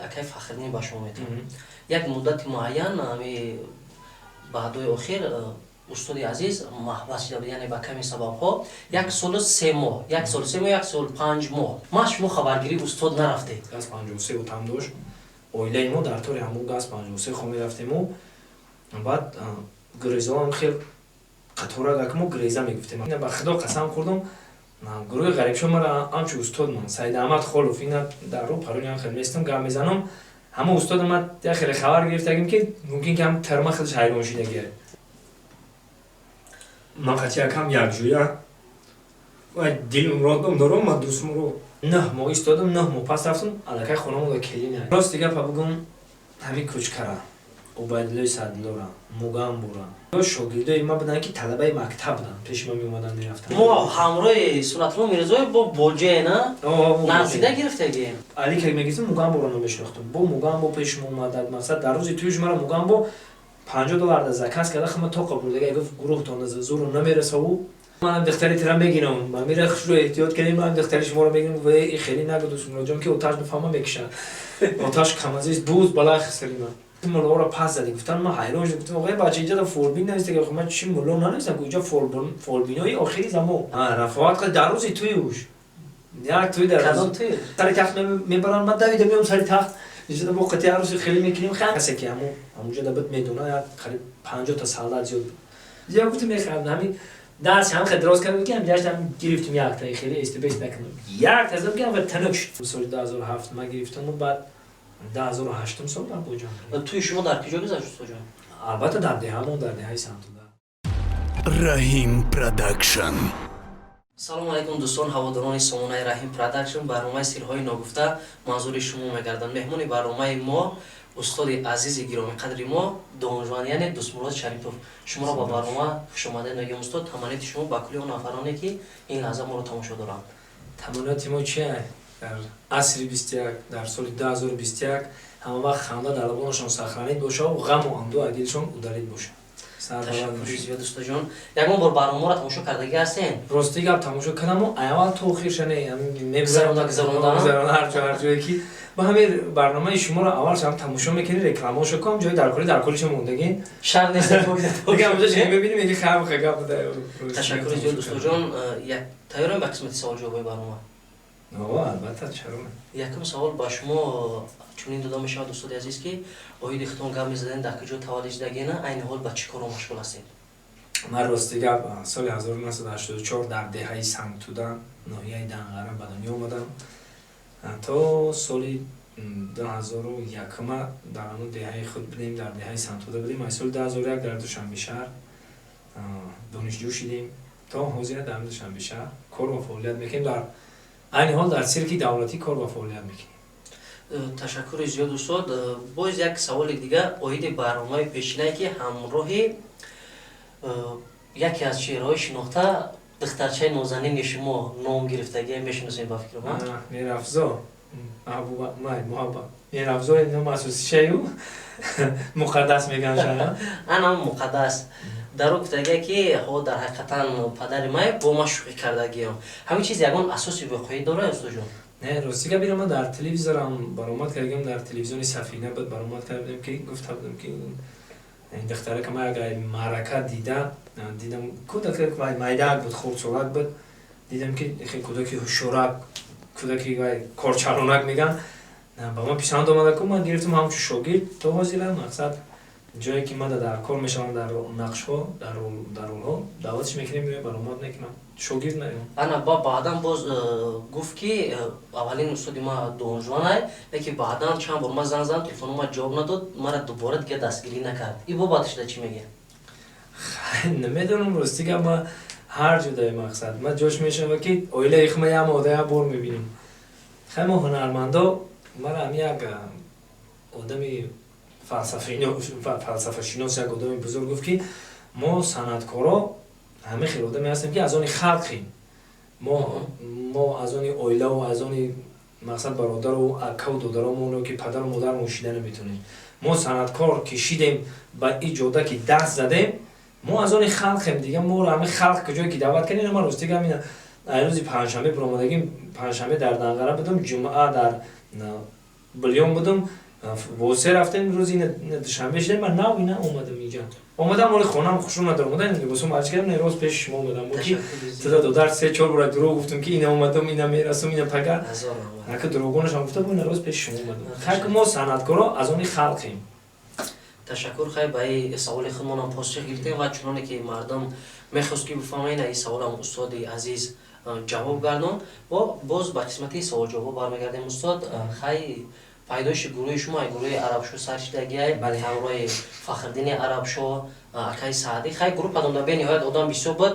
Акай Фахриддин ба шумо метавонам. Як муддати муайян, ами баъдои охир, устоди азиз маҳбас шуда буд, яъне ба ками сабабҳо 1 солу 3 моҳ, 1 солу 3 моҳ, 1 сол 5 моҳ. Ма шумо хабаргирии устод нарафтед. ГАЗ 53 утам дошт оилаи мо. Дар тори ҳамун ГАЗ 53 хо мерафтему баъд гурезоам хел қаторак мо гуреза мегуфтем. Ба Худо қасам хӯрдам, гурӯҳи Ғарибшо мара ҳамчун устод ман Саидаҳмад Холов ина дар рӯ парони хел местам, гап мезанам. Ҳама устод ма як хеле хабар гирифтагим, ки мумкин ки ҳам терма худаш ҳайрон шидагия. Ман қати якам якҷоя ва Дилмуродом дорам, ма Дӯстмурод. 9 моҳ истодам, 9 моҳ пас рафтам аллакай хонамон келина. Рости гапа бугум, ҳамин Кӯчкара, Убайдуллои Садилора, Мугамбура шогирдои ма буданд, ки талабаи мактаб буданд, пеши ма меомаданд, мерафтанд. Мо ҳамроҳи Сунатулло Мирзоев бо боҷе на наздида гирифтагием. Али ка мегирифтам, Мугамборо намешинохтам. Бо Мугамбо пеши мо омадад. Мақсад, дар рӯзи тӯюш мара Мугамбо 50 доллар да заказ карда, хама тоқа бурдага. Гуфт: «Гурӯҳтон зуру намерасаву манам духтари тира мегирам, ма мира хушрӯ эҳтиёт кардем, манам духтари шуморо мегирам». Ва и хеле нагу, Дӯстмуроҷон, ки оташ бифаҳма, мекушад. Оташ камазист буз балай хисари ман муллоро пас зади, гуфтан. Ман ҳайрон шудам, гуфтам: «Оғои бача, инҷа фолбин нависта». Ки ман чи мулло нанавистам, инҷа фолбинои охири замон рафоат дар рӯзи тӯюш як тӯй дар сари тахт мебаранд. Ман давида меом сари тахт, инҷа бо қати арӯси хеле мекунем. Касе ки ҳамун ҳамунҷо да буд, медона, як қариб 50 та солдат зиёд буд. Я гуфтам, мехарам ҳамин даст ҳам хел дроз кардам, ки ҳам ҷашт ҳам гирифтим, якта хеле эстебест накунам, як тазам ки ҳам танук шуд. Соли 2007 ман гирифтаму баъд 2008-ум сол дар Боҷон. Тӯи шумо дар куҷо гузашт, устоҷон? Албатта, дар деҳамон, дар деҳаи Сантуда. Раҳим Продакшн. Салому алайкум, дӯстон, ҳаводорони сомонаи Раҳим Продакшн. Барномаи «Сирҳои ногуфта» манзури шумо мегардад. Меҳмони барномаи мо устоди азизи гиромиқадри мо Донжуан, яъне Дӯстмурод Шарипов. Шуморо ба барнома хушомадед мегӯем, устод. Таманниёти шумо ба кулли он нафароне, ки ин лаҳза моро тамошо доранд? Таманниёти мо чия? Дар асри 21, дар соли 2021 ҳама вақт ханда дар лабонашон сохранить бошаву ғаму андӯ аз дилшон удалить бошад. Ташаккури зиёд, устодҷон. Ягон бор барномаро тамошо кардагӣ ҳастен? Рости гап, тамошо кардаму аввал то охирша не. Гузаронда, гузаронда. Ҳар ҷое ки ба ҳамин барномаи шуморо аввал шам тамошо мекунӣ, рекламаошо кам ҷои дар кори дар коришо мондагин. Шар нест. Мебинем, меги хам гап. Ташаккури зиёд, устодҷон. Тайёрем ба қисмати саволҷавобҳои барнома? Албатта, чаро? Якум савол ба шумо чунин дода мешавад, устоди азиз, ки оиди худтон гап мезадем, дар куҷо таваллуд шудагина, айни ҳол ба чӣ коро машғул ҳастед? Ман, рости гап, соли 1984 дар деҳаи Сангтуда, ноҳияи Данғара ба дунё омадам. То соли 2001 дар ҳамон деҳаи худ будем, дар деҳаи Сангтуда будем. Аз соли 2001 дар Душанбе шаҳр донишҷӯ шидем, то ҳозира дар Душанбе шаҳр кор ва фаъолият мекунем. Дар айни ҳол дар сирки давлатӣ кор ва фаъолият мекунем. Ташаккури зиёд, устод. Боз як саволи дигар оиди барномаи пешинае, ки ҳамроҳи яке аз чеҳраҳои шинохта, духтарчаи нозанини шумо ном гирифтагия, мешиносем, ба фикр ман? Меҳрафзо, маҳбуба, муҳабба, Меҳрафзо ном асосишаю Муқаддас меган шана. Анам Муқаддас дар ӯ гуфтагия, ки ҳо, дар ҳақиқатан падари май бо ман шӯхӣ кардагиям. Ҳамин чиз ягон асоси воқеӣ дорад, устодҷон? Не, рости гап, ира ман дар телевизорам баромад кардагиам, дар телевизиони Сафина буд, баромад карда будем, ки гуфта будем, ки ин духтарака ман агар маърака дида дидам, кӯдак майдаак буд, хурдсолак буд, дидам, ки кӯдаки ҳушёрак, кӯдаки корчалонак меган, ба ман писанд омада ку ман гирифтам ҳамчун шогирд. То ҳозира, мақсад, ҷое ки ман дар кор мешавам, дар нақшҳо, дар ролҳо даъватш мекунем, меоям, баромад мекунам, шогирд наём. Ана ба баъдан боз гуфт, ки аввалин устоди ма Донжуанай, лекин баъдан чанд бор ман занг задам, телефоно ма ҷавоб надод, мара дубора дига дастгирӣ накард. И бобаташда чӣ мегӯяд? Намедонам, рости гап, ма ҳар ҷудаи, мақсад, ма ҷош мешава, ки оилаи хума як мода як бор мебинем. Хай, мо ҳунармандо, мара ҳам як одами фалсафашинос, як одами бузург гуфт, ки мо санъаткоро ҳамин хел одаме ҳастем, ки аз они халқем. Мо аз они оилаву аз они, мақсад, бародару акаву додаромоно, ки падару модармон шида наметонем. Мо санъаткор ки шидем, ба и ҷода ки даст задем, мо аз они халқем. Дига моро ҳамин халқ куҷое ки даъват кардем. Ман, рости гап, ина рӯзи панҷшанбе биромадагим, панҷшанбе дар Данғара будам, ҷумъа дар Билён будам, восе рафтем, рӯзи душанбе шудем, ман нав ина омадам инҷа. Омадам, оли хонам хушрӯ надорам. Омадам, либосум арч кардам, не, рост пеши шумо омадам. Ки туда додар се-чор бора дурӯғ гуфтам, ки ина омадам, ина мерасам, ина пага. Ака дурӯғонашам гуфта бу, ина рост пеши шумо омадам. Хайр, мо санъаткоро аз они халқем. Ташаккур. Хай, ба ин саволи худмонам посух гирифтем ва чуноне ки мардум мехост, ки бифаҳманд, ин саволам устоди азиз ҷавоб гардон. Ва боз ба қисмати саволҷавоб бармегардем, устод. Хай, пайдоиши гурӯҳи шумо, гурӯҳи Арабшо сар шидагиай, ҳамроҳи Фахриддини Арабшо, акаи Саъдӣ. Хай, гурӯҳ падонда бениҳоят одам бисёр буд,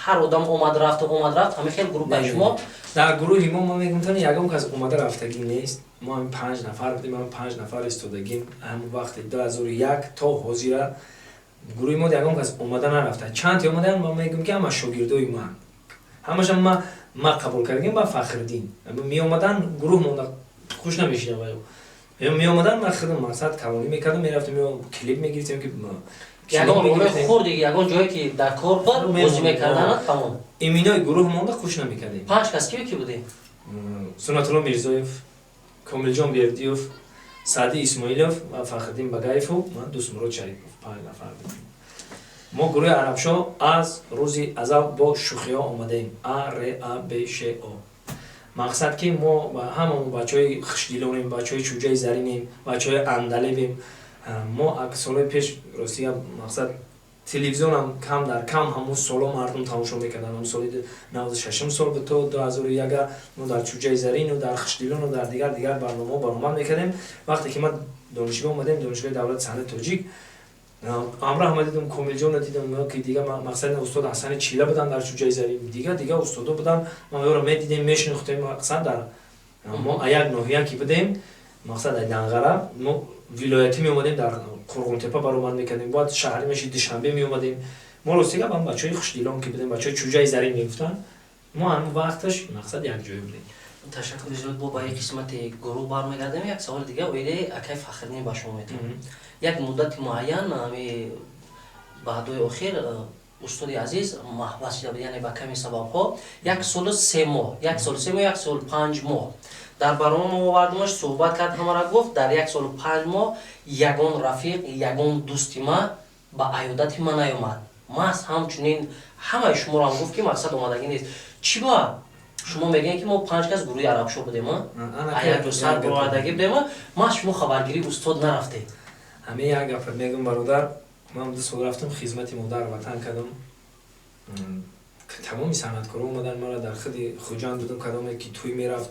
ҳар одам омад рафт, омад рафт, ҳамин хел гурӯҳ шумо. Дар гурӯҳи мо, ма мегӯм, тани ягон кас омада рафтагӣ нест. Мо ҳамин панҷ нафар будем, ҳамин панҷ нафар истодагим. Ҳамон вақти 2001 то ҳозира гурӯҳи мо ягон кас омада нарафта. Чанд омадаям, ма мегӯм, ки ҳама шогирдои ман, ҳамаша ма қабул кардагим. Ба Фахриддин меомадан, гурӯҳ монда хуш намешидам. Меомадан, ман худам мақсад калонӣ мекардам, мерафтем, клип мегирифтем, ки ягон роли хурди, ягон ҷое ки дар кор буд, бозӣ мекарданад, тамом. Иминои гурӯҳ монда хуш намекардем. Панҷ кас киё ки будем? Сунатулло Мирзоев, Комилҷон Бердиев, Саъди Исмоилов ва Фахриддин Багаеву ман, Дӯстмурод Шарипов, панҷ нафар будем. Мо гурӯҳи Арабшо аз рӯзи азал бо шӯхиҳо омадаем. А Р А Б Ш О. Мақсад, ки мо ҳамамо бачаҳои хушдилонем, бачаҳои Чӯҷаи Заринем, бачаҳои андалебем. Мо солҳои пеш, ростига, мақсад, телевизионам кам дар кам ҳамун соло мардум тамошо мекарданд. Ҳамун соли 96-ум сол буд то 2001 мо дар Чӯҷаи Зарину, дар Хушдилону, дар дигар дигар барномаҳо баромад мекардем. Вақте ки ман донишгоҳ омадем, Донишгоҳи давлати санъати тоҷик, ҳамроҳ ма дидам, Комилҷонро дидам, ки дига мақсад устод Ҳасани Чила буданд дар Чӯҷаи Зарин, дига дига устодо буданд. Ма ёро медидем, мешинохтем. Мақсад, дар мо як ноҳия ки будем, мақсад, дар Данғара, мо вилоятӣ меомадем, дар Қурғонтепа баромад мекардем, бояд шаҳрӣ мешид, Душанбе меомадем. Мо, ростига, ам бачаҳои хушдилон ки будем, бачаҳои Чӯҷаи Зарин мегуфтанд, мо ҳамн вақташ, мақсад, якҷоя будем. Ташаккури зиёд. Бо ба қисмати гурӯҳ бармегардем. Як саволи дига оидаи акаи Фахриддин ба шумо метавонам. Як муддати муайян, ами баъдои охир, устоди азиз маҳбас шуда буд, яъне ба ками сабабҳо 1 солу 3 моҳ, 1 солу 3 моҳ, 1 сол 5 моҳ. Дар барнома мо овардимаш, суҳбат кард, ҳамара гуфт: дар 1 солу 5 моҳ ягон рафиқ, ягон дӯсти ма ба аёдати ма наёмад. Маҳз ҳамчунин ҳамаи шуморо гуфт, ки мақсад омадагӣ нест. Чӣ ба шумо мегӯем, ки мо панҷ кас гурӯҳи Арабшо будем, якҷо сар баровардагӣ будем, ма шумо хабаргирии устод нарафтед? Ҳамин як гапа мегӯм, бародар. Ман 2 сол рафтам, хизмати модар ватан кардам. Тамоми санъаткоро омадан, мара дар худи Хуҷанд будам, кадоме ки тӯй мерафт,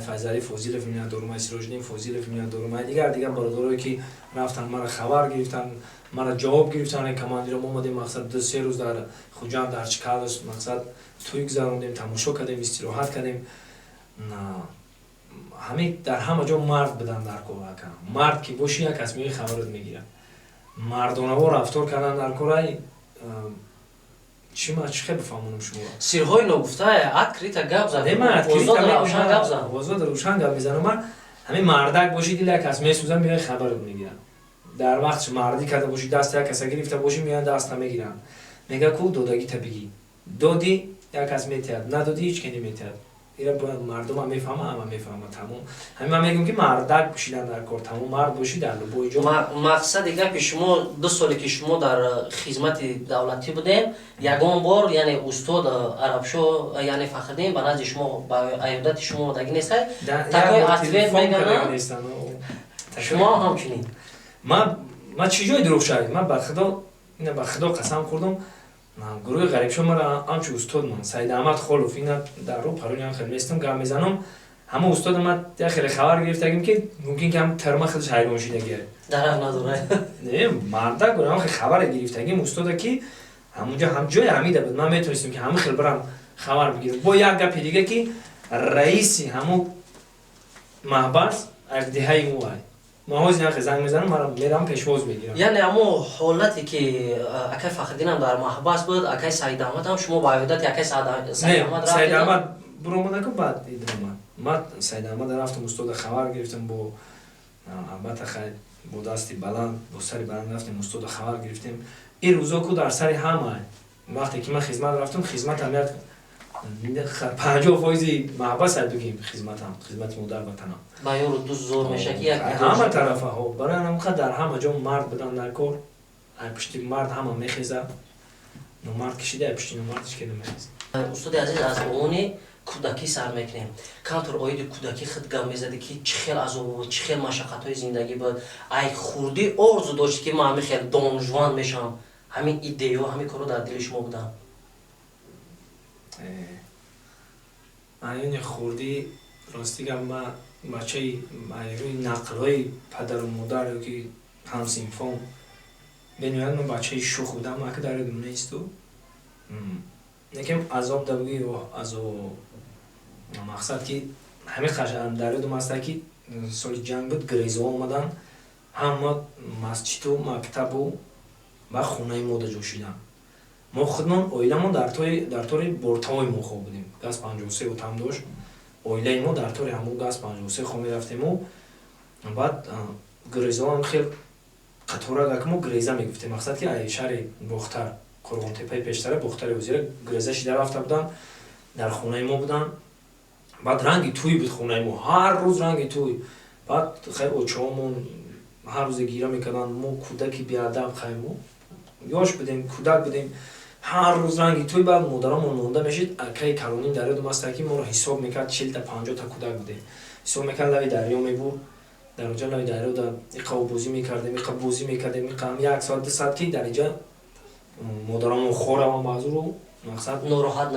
Файзали Фозилов миннатдорум, Сироҷиддин Фозилов миннатдорум, дигар дигар бародарое ки рафтан, мара хабар гирифтан, мара ҷавоб гирифтан. Командиром омадем, мақсад, 2-3 рӯз дар Хуҷанд, дар Чкаловск, мақсад, тӯй гузарондем, тамошо кардем, истироҳат кардем. Ҳамин дар ҳама ҷо мард будан дар кор, ака. Мард ки бошӣ, як кас меои, хабарат мегирад. Мардонавор рафтор кардан дар корай. Чӣ ма чӣ хел бифаҳмонам шуморо? Сирҳои ногуфта открыто гап зад, озод, гап зад. Озод, рӯшан гап мезанам. Ман ҳамин мардак бошӣ, дил як кас месӯзам, меои, хабарат мегирад. Дар вақт мардӣ карда бошӣ, даста як каса гирифта бошӣ, меоянд, даста мегиранд, мега: «Ку додагита бигӣ». Додӣ, як кас метиҳад, надодӣ, ҳеҷ ке неметиҳад. Ира бояд мардума мефаҳма, ҳама мефаҳма, тамом. Ҳамин ман мегӯм, ки мардак бошидан дар кор, тамом, мард бошӣ дар любой ҷо. Мақсади гапи шумо: 2 соле ки шумо дар хизмати давлатӣ будем, ягон бор, яъне устод Арабшо, яъне Фахриддин, ба назди шумо ба аёдати шумо омадагӣ нестай? Такой ответ меганам, шумо ҳамчунин. Ман чӣ ҷои дурӯғ шавед? Ман ба худо, ина ба худо қасам хӯрдам, гурӯҳи Ғарибшо мара ҳамчун устод ман Саидаҳмад Холов, ина дар рӯ парони ҳам хеле местам, гап мезанам. Ҳама устода ман як хеле хабар гирифтагим, ки мумкин ки ҳам терма худаш ҳайрон шидагия. Дарак надорад. Не, мардак ҳам хеле хабаре гирифтагим устода, ки ҳамунҷо ҳам ҷои ҳамида буд, ман метонистем, ки ҳама хел барам, хабар бигирам. Бо як гапи дига, ки раиси ҳамун маҳбас як деҳаи мо ай, ман ҳозир ҳам занг мезанам, мара мерам, пешвоз мегирам. Яъне ҳамо ҳолате ки акай Фахриддинам дар маҳбас буд, акай Саидаҳмадам, шумо ба аёдати акай Саидаҳмад? Саидаҳмад буромадаку, баъд идромад. Ман Саидаҳмада рафтам, устода хабар гирифтам. Бо албатта, хайр, бо дасти баланд, бо сари баланд рафтем, устода хабар гирифтем. Ин рӯзо ку дар сари ҳама, вақте ки ман хизмат рафтам, хизматам як 50% маҳбас айдуги хизматам, хизмати модар ватанам. Ба ёру дӯст зор меша ки як ҳама тарафаҳо. Барои ҳамин дар ҳама ҷо мард будан дар кор, ай пушти мард ҳама мехеза, номард кишида, ай пушти номард ҳеч ки намехеза. Устоди азиз, аз овони кӯдакӣ сар мекунем. Камтар оиди кӯдакӣ худ гап мезадӣ, ки чӣ хел азоб буд, чӣ хел машаққатҳои зиндагӣ буд. Ай хурдӣ орзу доштӣ, ки ман ҳамин хел донжуан мешавам, ҳамин идеяо, ҳамин корро дар дили шумо буданд? Айёни хурдӣ, рости гап, ман бачаи рӯи нақлҳои падару модар ё ки ҳамсинфон бениҳоят ман бачаи шух будам. Ака, дар ёдам несту, лекин азоб да буги, азоб. Мақсад ки ҳамин дар ёдам аста, ки соли ҷанг буд, грезо омадан, ҳама масҷиду мактабу ба хонаи мо даҷо шиданд. Мо худмон, оиламон дар тори бортавои мо хоб будем. Газ 53 отам дошт, оилаи мо дар тори ҳамун газ 53 хоб мерафтему. Баъд грезоам хел қаторагак, мо греза мегуфтем, мақсад ки ай шаҳри Бохтар, Қурғонтепаи пештара, Бохтари ҳозира, греза шида рафта буданд, дар хонаи мо буданд. Баъд ранги тӯй буд хонаи мо, ҳар рӯз ранги тӯй. Баъд хай очаҳомон ҳар рӯзе гира мекарданд. Мо кӯдаки беадаб, хай мо ёш будем, кӯдак будем, ҳар рӯз ранги тӯй. Баъд модарамон монда мешид. Акаи калонин дар ёдам аста, ки моро ҳисоб мекард, 40-та, 50-та кӯдак будем, ҳисоб мекард, лави дарё мебурд. Дар онҷа лави дарё да иқа обозӣ мекардем, иқа бозӣ мекардем, иқа як соат, 2 соат, ки дар инҷа модарамон хоравам баъзуру мақсад нороҳат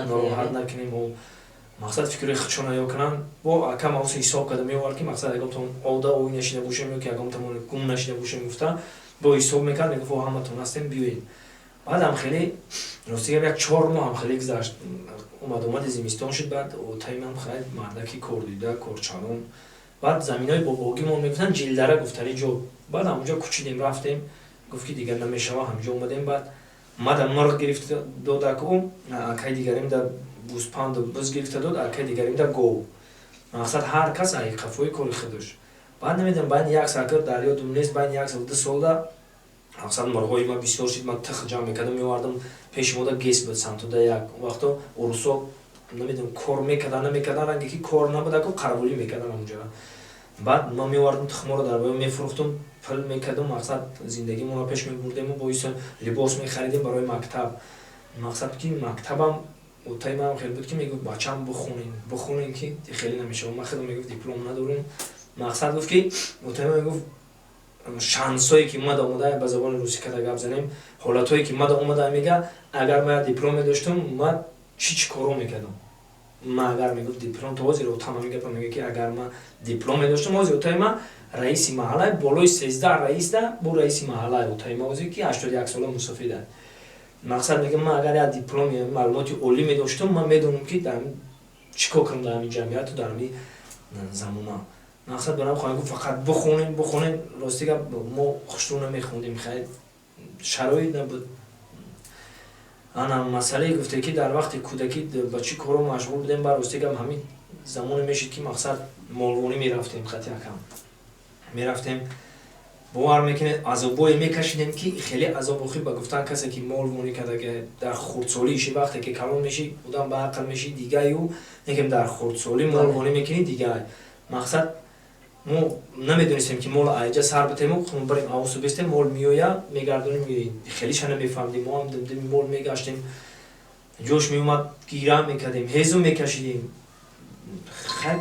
накунем, мақсад фикри худшона ё кунанд. Бо акам авс ҳисоб карда меовард, ки мақсад ягонтон ода ой нашида бошем ё ки ягонтамон гум нашида бошем гуфта, бо ҳисоб мекард, мегуфт: «Ҳаматон ҳастем, биёед». Баъдам хеле, рости гап, як 4 моҳ ҳам хеле гузашт. Омад, омади зимистон шуд. Баъд отаимам хай мардаки кордида, корчалон. Баъд заминои бобогимон мегуфтанд, Ҷилдара гуфтари ҷо. Баъд ҳамонҷо кучидем, рафтем. Гуфт, ки дигар намешава. Ҳамҷо омадем. Баъд мада мурғ гирифта додаку, акаи дигарим да гӯспанду буз гирифта дод, акаи дигарим да гов. Мақсад, ҳар кас ай қафои кори худаш. Баъд намедонам, байни як сол, дар ёдум нест, байни як сол, 2 солда, мақсад, мурғҳои ма бисёр шид. Ман тих ҷамъ мекардам, меовардам. Пеши мода ГЭС буд самтуда. Як вақто урусо, намедонам, кор мекардан, намекардан, ранге ки кор набудаку, қаравулӣ мекардан ҳамонҷо. Баъд ман меовардам тухморо, дар боё мефурӯхтум, пул мекардам. Мақсад, зиндагимонро пеш мебурдему боиса либос мехаридем барои мактаб. Мақсад, ки мактабам, отаи манам хеле буд, ки мегуфт: «Бачам, бихонем, бихонем, ки хеле намешава». Ман худам, мегуфт, диплом надорум. Мақсад, гуфт, ки отаи ман мегуфт, шансое ки мада омада, ба забони русӣ када гап занем, ҳолатҳое ки мада омада, мега, агар ман диплом медоштум, ман чӣ чӣ коро мекардам. Ман агар, мегуфт, диплом, то ҳозир отам ҳамин гапа мега, ки агар ман диплом медоштум, ҳозир отаи ман раиси маҳаллаи болои 13 раисда бу, раиси маҳаллаи отаи ма ҳозир, ки 81 сола мусофида. Мақсад, мега, ман агар як дипломи, маълумоти олӣ медоштум, ман медонам, ки чӣ кор кунам дар ҳамин ҷамъияту дар ҳамин замона. Мақсад, барам хоҳам гуфт, фақат бихонем, бихонем. Рости гап, мо хушрӯ намехондем, хайр, шароит набуд. Ана масъалае гуфте, ки дар вақти кӯдакӣ ба чӣ коро машғул будем. Ба рости гап, ҳамин замоне мешид, ки мақсад, молвонӣ мерафтем, хати акам мерафтем. Бовар мекунед, азобое мекашидем, ки хеле азобохӣ ба гуфтан, касе ки молвонӣ карда, дар хурдсолӣ иши, вақте ки калон мешӣ, одам ба ақл мешӣ, дигаю некем, дар хурдсолӣ молвонӣ мекунӣ, дигай. Мақсад, мо намедонистем, ки мол айҷа сар битему барем, авусу бистем, мол меоя, мегардонем. Хелиша намефаҳмдем. Мо ҳам димдими мол мегаштем, ҷош меомад, гира мекардем, ҳезум мекашидем. Хай,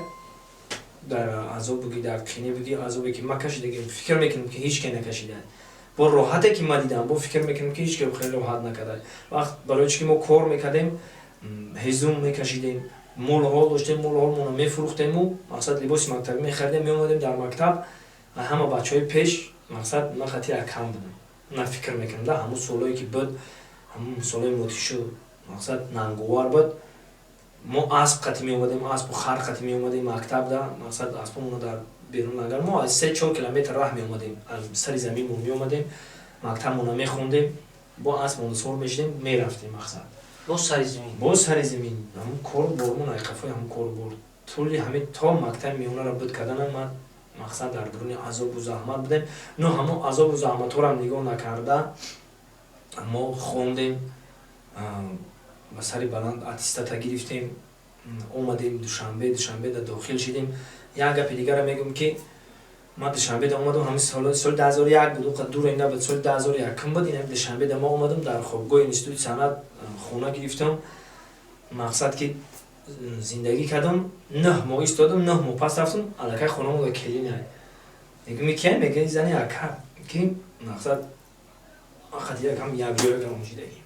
дар азоб буги, дар қинӣ буги, азобе ки ма кашидагим, фикр мекунам, ки ҳеҷ ке накашида. Бо роҳате ки ма дидам, бо фикр мекунам, ки ҳеҷ ке хеле роҳат накарда. Вақт барои чи ки мо кор мекардем, ҳезум мекашидем, молу ҳол доштем, молу ҳолмонро мефурӯхтему, мақсад, либоси мактабӣ мехаридем, меомадем дар мактаб, ҳама бачаҳои пеш, мақсад, ман хати акам будам. На, фикр мекунам, да ҳамун солое ки буд, ҳамун солои мутишу, мақсад, нангувар буд. Мо асп қати меомадем, аспу хар қати меомадем мактаб да. Мақсад, аспомонро дар берун лагар, мо аз 3-4 километр раҳ меомадем, аз сари заминмон меомадем, мактабмонро мехондем, бо аспмонро сор мешидем, мерафтем. Мақсад, боз сари замин. Боз сари замин, ҳамун кору бормон, айқафои ҳамун кору бор. Тӯли ҳамин то мактаби миёнаро буд карданам, ман, мақсад, дар дуруни азобу заҳмат будем. Но ҳамон азобу заҳматҳоро нигоҳ накарда, мо хондем. Ба сари баланд аттестата гирифтем, омадем Душанбе. Душанбеда дохил шидем. Як гапи дигара мегӯм, ки ман Душанбеда омадам, ҳамин соли 2001 буд, уқа дуре набуд, соли 2001 буд. Ин Душанбеда ма омадам, дар хобгоҳи институти санъат хона гирифтам, мақсад ки зиндагӣ кардам. 9 моҳ истодам, 9 моҳ пас рафтам, аллакай хонамода келина. Мегӯм, кия? Мега, зани ака, ки мақсад қати якам якҷоя кардам шидагӣ.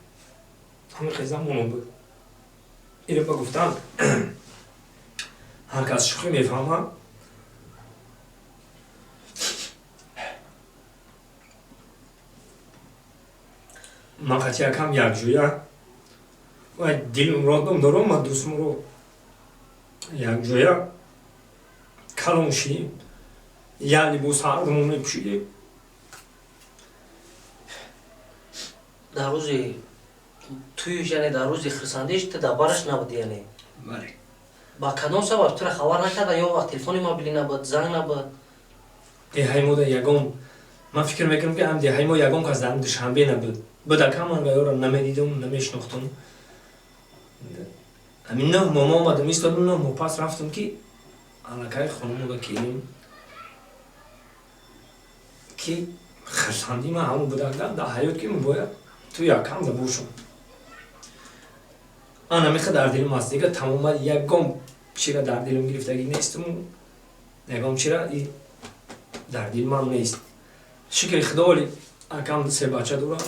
Ҳамин хел замоно буд. Иро ба гуфтан ҳар кас шӯхӣ мефаҳмад. Ман қати якам якҷоя ва Дилмуродам дорам, ма Дӯстмурод якҷоя калон шидем, як либос ҳардумон мепӯшидем. Дар рӯзи туюш, яъне дар рӯзи хирсандиш, ту дар бараш набуди, яъне? Бале. Ба кадом сабаб тура хабар накардан? Ё вақт телефони мобилӣ набуд, занг набуд? Деҳаи мода ягон, ман фикр мекунам, ки ҳам деҳаи мо ягон кас дар Душанбе набуд. Будака, ман ва ёро намедидум, намешинохтум. Ҳамин 9 моҳ ма омадам, истодам, 9 моҳ пас рафтам, ки аллакай хонумода келим, ки хирсандӣ ман ҳамон будак дар ҳаёт, ки бояд ту якамда бошам. Ана меха дар дилам аст. Дига тамоман ягон чира дар дилам гирифтагӣ нестуму ягон чира дар дили ман нест. Шукри Худо, оли акам се бача дорам.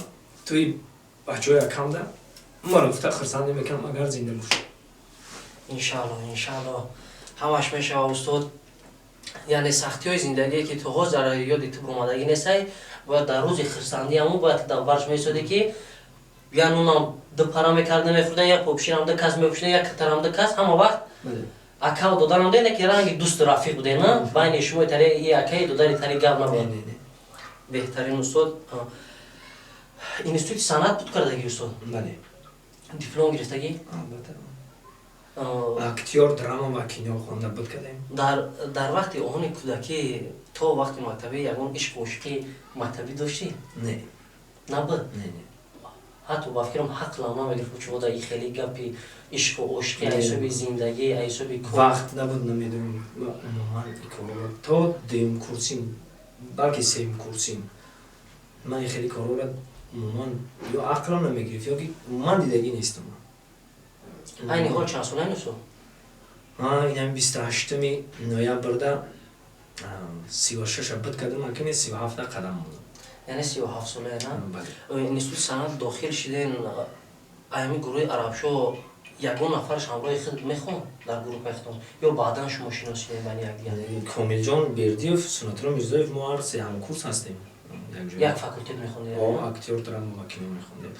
Туи бачаҳои акамда маро гуфта хирсандӣ мекунам, агар зинда бошам. Иншаалло, иншаалло, ҳамаш мешава, устод. Яъне сахтиҳои зиндагие, ки то ҳоз дар ёди ту омадагӣ нестай, бояд дар рӯзи хирсандӣ ҳамун бояд дар барш меистодӣ, ки я нунам ду пара мекарда мехӯрдан, я попширам ду кас мепӯшидан, я катарам ду кас, ҳама вақт акав додарам де, ки ранги дӯсту рафиқ будем, на байни шумо тари и акаи додари тари гап набуд. Беҳтарин, устод. Институти санъат буд кардагӣ, устод? Бале. Диплом гирифтагӣ? Албатта, актёр драма ва кино хонда буд кардем. Дар вақти оҳони кӯдакӣ то вақти мактабӣ ягон ишқу ошиқи мактабӣ доштӣ? Не. Набуд? Не. Ҳатто ба фикрам ҳақлам намегирифт, чунда и хеле гапи ишқу ошиқи айсоби зиндагӣ, айсоби Вақт набуд, намедонам, умуман и корора то дуюм курсим, балки сеюм курсим, ман и хеле корора умуман ё ақлам намегирифт, ё ки умуман дидагӣ нестам. Айни ҳол чанд солаи, устод? Ман инами 28-уми ноябрда 36-а буд кардам, акини 37-та қадам мондам. Яъне 37 солае, на? Институти санъат дохил шиден, аями гурӯҳи Арабшо ягон нафараш ҳамроҳи худ мехонд дар гурӯҳи худтон ё баъдан шумо шиносидем байни якдигар? Комилҷон Бердиев, Сунатулло Мирзоев, мо ҳар се ҳамкурс ҳастем. Як факултет мехондем? Актёр драма ва кино мехондем.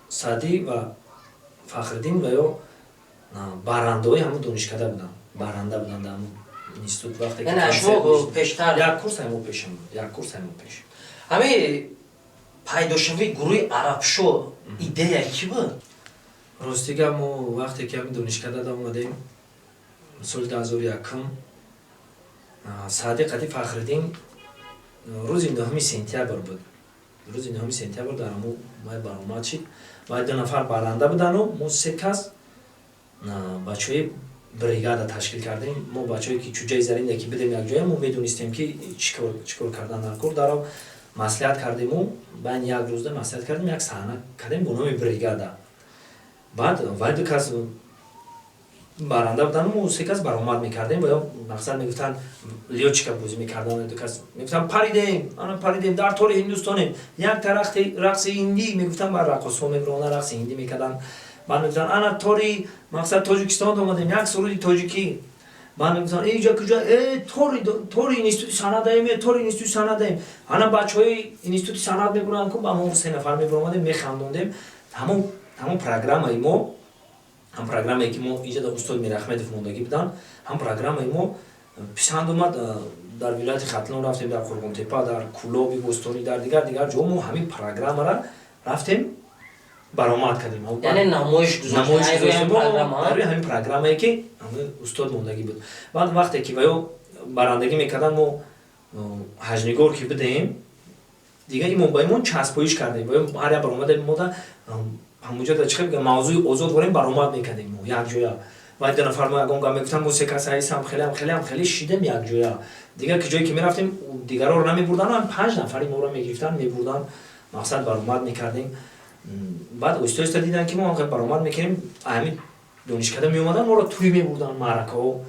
Саъдӣ ва Фахриддин ва ё баррандаҳои ҳамун донишкада буданд, барранда буданд дар ҳамун институт вақте. Яъне шумо пештар? Як курс ҳамо пешам буд, як курс ҳамо пеш. Ҳамин пайдошавии гурӯҳи Арабшо идея кӣ буд? Рости гап, мо вақте ки ҳамин донишкада омадем соли 2001-м, Саъди қади Фахриддин, рӯзи 9 сентябр буд, рӯзи 9 сентябр дар ҳамун май баромад шид ва ду нафар барранда будану мо се кас бачаҳои бригада ташкил кардем. Мо бачаҳое ки Чуҷаи Заринда ки бидем якҷоя, мо медонистем, ки чӣ кор кардан дар кор. Даро маслиҳат кардему байни як рӯзда маслиҳат кардем, як саҳна кардем бо номи бригада. Баъд вай ду кас баранда будан, мо се кас баромад мекардем ва ё мақсад мегуфтанд, лётчика бозӣ мекарданд. Ду кас мегуфтанд: «Паридем, ана паридем, дар тори Ҳиндустонем, як тарахти рақси ҳиндӣ», мегуфтанд. Баъд раққосҳо мебиронанд, рақси ҳиндӣ мекарданд. Баъд мегуфтанд: «Ана тори, мақсад, Тоҷикистон омадем, як суруди тоҷикӣ». Баъд мегуфтанд: «Иҷа куҷа? Э, тори институти санъат даем, э, тори институти санъат даем, ана бачаҳои институти санъат мебуранд ку». Ба мо се нафар мебиромадем, механдондем. Ҳамон программаи мо, ҳам программае ки мо иҷа да устод Мирахмедов мондагӣ буданд, ҳам программаи мо писанд омад. Дар вилояти Хатлон рафтем, дар Қурғонтепа, дар Кӯлоби бостонӣ, дар дигар дигар ҷо мо ҳамин программара рафтем, баромад кардем. Яъне намоиш? Намоиш гузоштем барои ҳамин программае, ки устод мондагӣ буд. Баъд вақте ки ваё барандагӣ мекарданд, мо ҳаҷнигор ки будем, дигар имон ба имон часпоиш кардем. Ваё ҳар як баромада мода Ҳамунҷо да чӣ хел мавзӯи озод ворем, баромад мекардем мо якҷоя. Вай ду нафар мо ягон гап мегуфтан, мо се кас ҳайсам, хелеам, хелеам, хеле шидем якҷоя. Дигар ки ҷое ки мерафтем, дигарро намебурдан, ҳам панҷ нафари моро мегирифтан, мебурдан, мақсад баромад мекардем. Баъд оҳиста оҳиста дидан, ки мо ҳам баромад мекунем. Ҳамин донишкада меомадан, моро тӯй мебурдан, маъракаҳо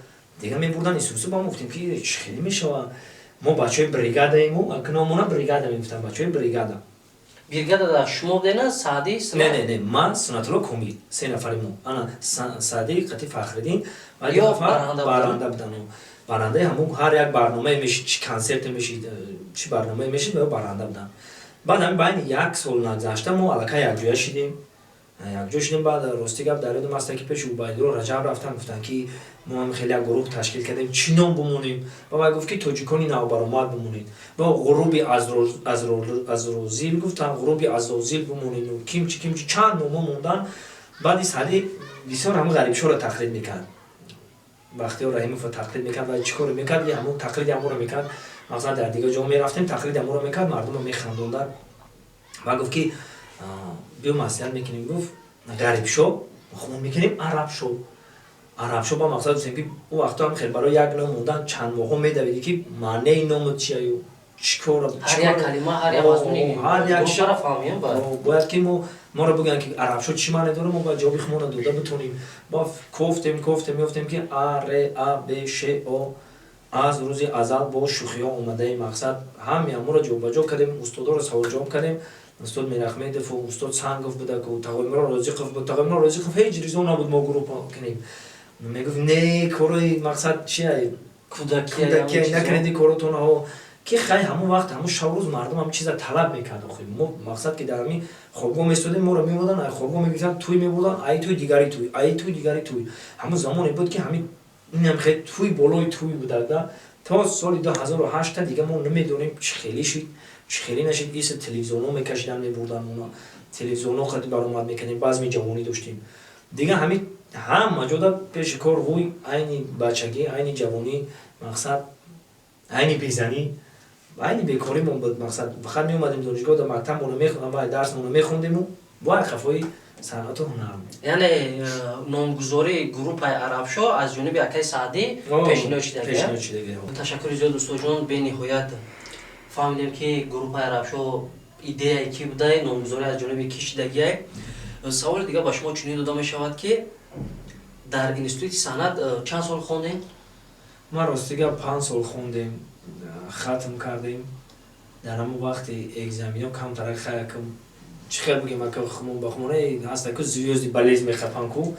дига мебурдан. Исусу ба мо гуфтем, ки чӣ хеле мешава, мо бачаҳои бригадаему, номона бригада мегуфтам, бачаҳои бригада. Бригада шумо будена, Саъдӣ? Не, не, не, ман, Сунатулло, Комил, се нафари мо. Ана Саъдӣ қати Фахриддин баранда будан. Барандаи ҳамун ҳар як барномае мешид, чи консерте мешид, чи барномае мешид, ва баранда буданд. Баъд ҳамин байни як сол нагзашта мо аллакай якҷоя шидем, якҷо шидем. Баъд, рости гап, дар ёдам аста, ки пеши Убайдулло Раҷаб рафтан, гуфтанд, ки мо ҳам хеле як гурӯҳ ташкил кардем, чӣ ном бимонем? Ва вай гуфт, ки тоҷикони навбаромад бимонед ва ғуруби азрозил гуфтанд, ғуруби азозил бимонед, кимчи кимчи, чанд номо мондан. Баъди Саъдӣ бисёр ҳамн Ғарибшоро тақлид мекард, Бахтиёр Раҳимовро тақлид мекард. Ва чӣ коре мекард? Ҳамун тақлиди ҳамонро мекард. Масалан, дар дигар ҷо мерафтем, тақлиди ҳамонро мекард, мардумро механдонданд. Ва гуфт, ки биё, маслиҳат мекунем. Гуфт: «Ғарибшо мо мекунем, Арабшо». Арабшо ба мақсад гуфтем, ки ӯ вақто ҳам хел барои як ном мондан чанд моҳҳо медавидӣ, ки маънеи номот чияю чӣ кор. Ҳар як калима, ҳар як мазмуни. Ҳар як фаҳмем. Бояд ки мо моро бигӯянд, ки Арабшо чӣ маъне дорад, мо бояд ҷавоби худмонро дода битонем. Мо кофтем, кофтем, ёфтем, ки А, Р, А, Б, Ш, О, аз рӯзи азал бо шӯхиҳо омадаи. Мақсад, ҳами ҳамонро ҷобаҷо кардем, устодоро саволҷавоб кардем. Устод Мирахмедову устод Сангов будаку, Тағоимуро Розиқов буд. Тағоимуро Розиқов ҳеҷ ризо набуд мо гурӯҳ кунем. Мегуфт: «Не, корои мақсад чия, кӯдакия, накунеди коротонаҳо». Ки хай, ҳамон вақт, ҳамон шабрӯз мардум ҳам чиза талаб мекард. Охи мо, мақсад, ки дар ҳамин хобгоҳ местодем, моро мемодан, ай хобгоҳ мегирифтан, тӯй мебурдан, ай тӯй дигари тӯй, ай тӯй дигари тӯй. Ҳамон замоне буд, ки ҳамин инам хел тӯй болои тӯй будада то соли 2008-та. Дига мо намедонем, чӣ хеле шид, чӣ хеле нашид. Иса телевизионҳо мекашидан, мебурдан мона, телевизионҳо қади баромад мекардем, базми ҷавонӣ доштем. Дига ҳамин ҳама ҷода пеши кор вуй, айни бачагӣ, айни ҷавонӣ, мақсад, айни безанӣ, айни бекоримон буд. Мақсад, фақат меомадем донишгоҳ, дар мактабмона мехондам, вай дарсмона мехондему вай қафои санъату ҳунар. Яъне номгузории группаи Арабшо аз ҷониби акаи Саъдӣ пешниҳод шидагӣ. Ташаккури зиёд, устодҷон. Бениҳоят фаҳмидем, ки группаи Арабшо идеяи кӣ будай, номгузорӣ аз ҷониби кӣ шидагиай. Саволи дигар ба шумо чунин дода мешавад, ки дар институти санъат чанд сол хондем? Ман, ростига, 5 сол хондем, хатм кардем. Дар ҳамон вақти экзамино камтарак, хаякам, чӣ хел бигем, ака, хумон ба хумоне ҳаста ку, звёздный болезнь мехапан ку,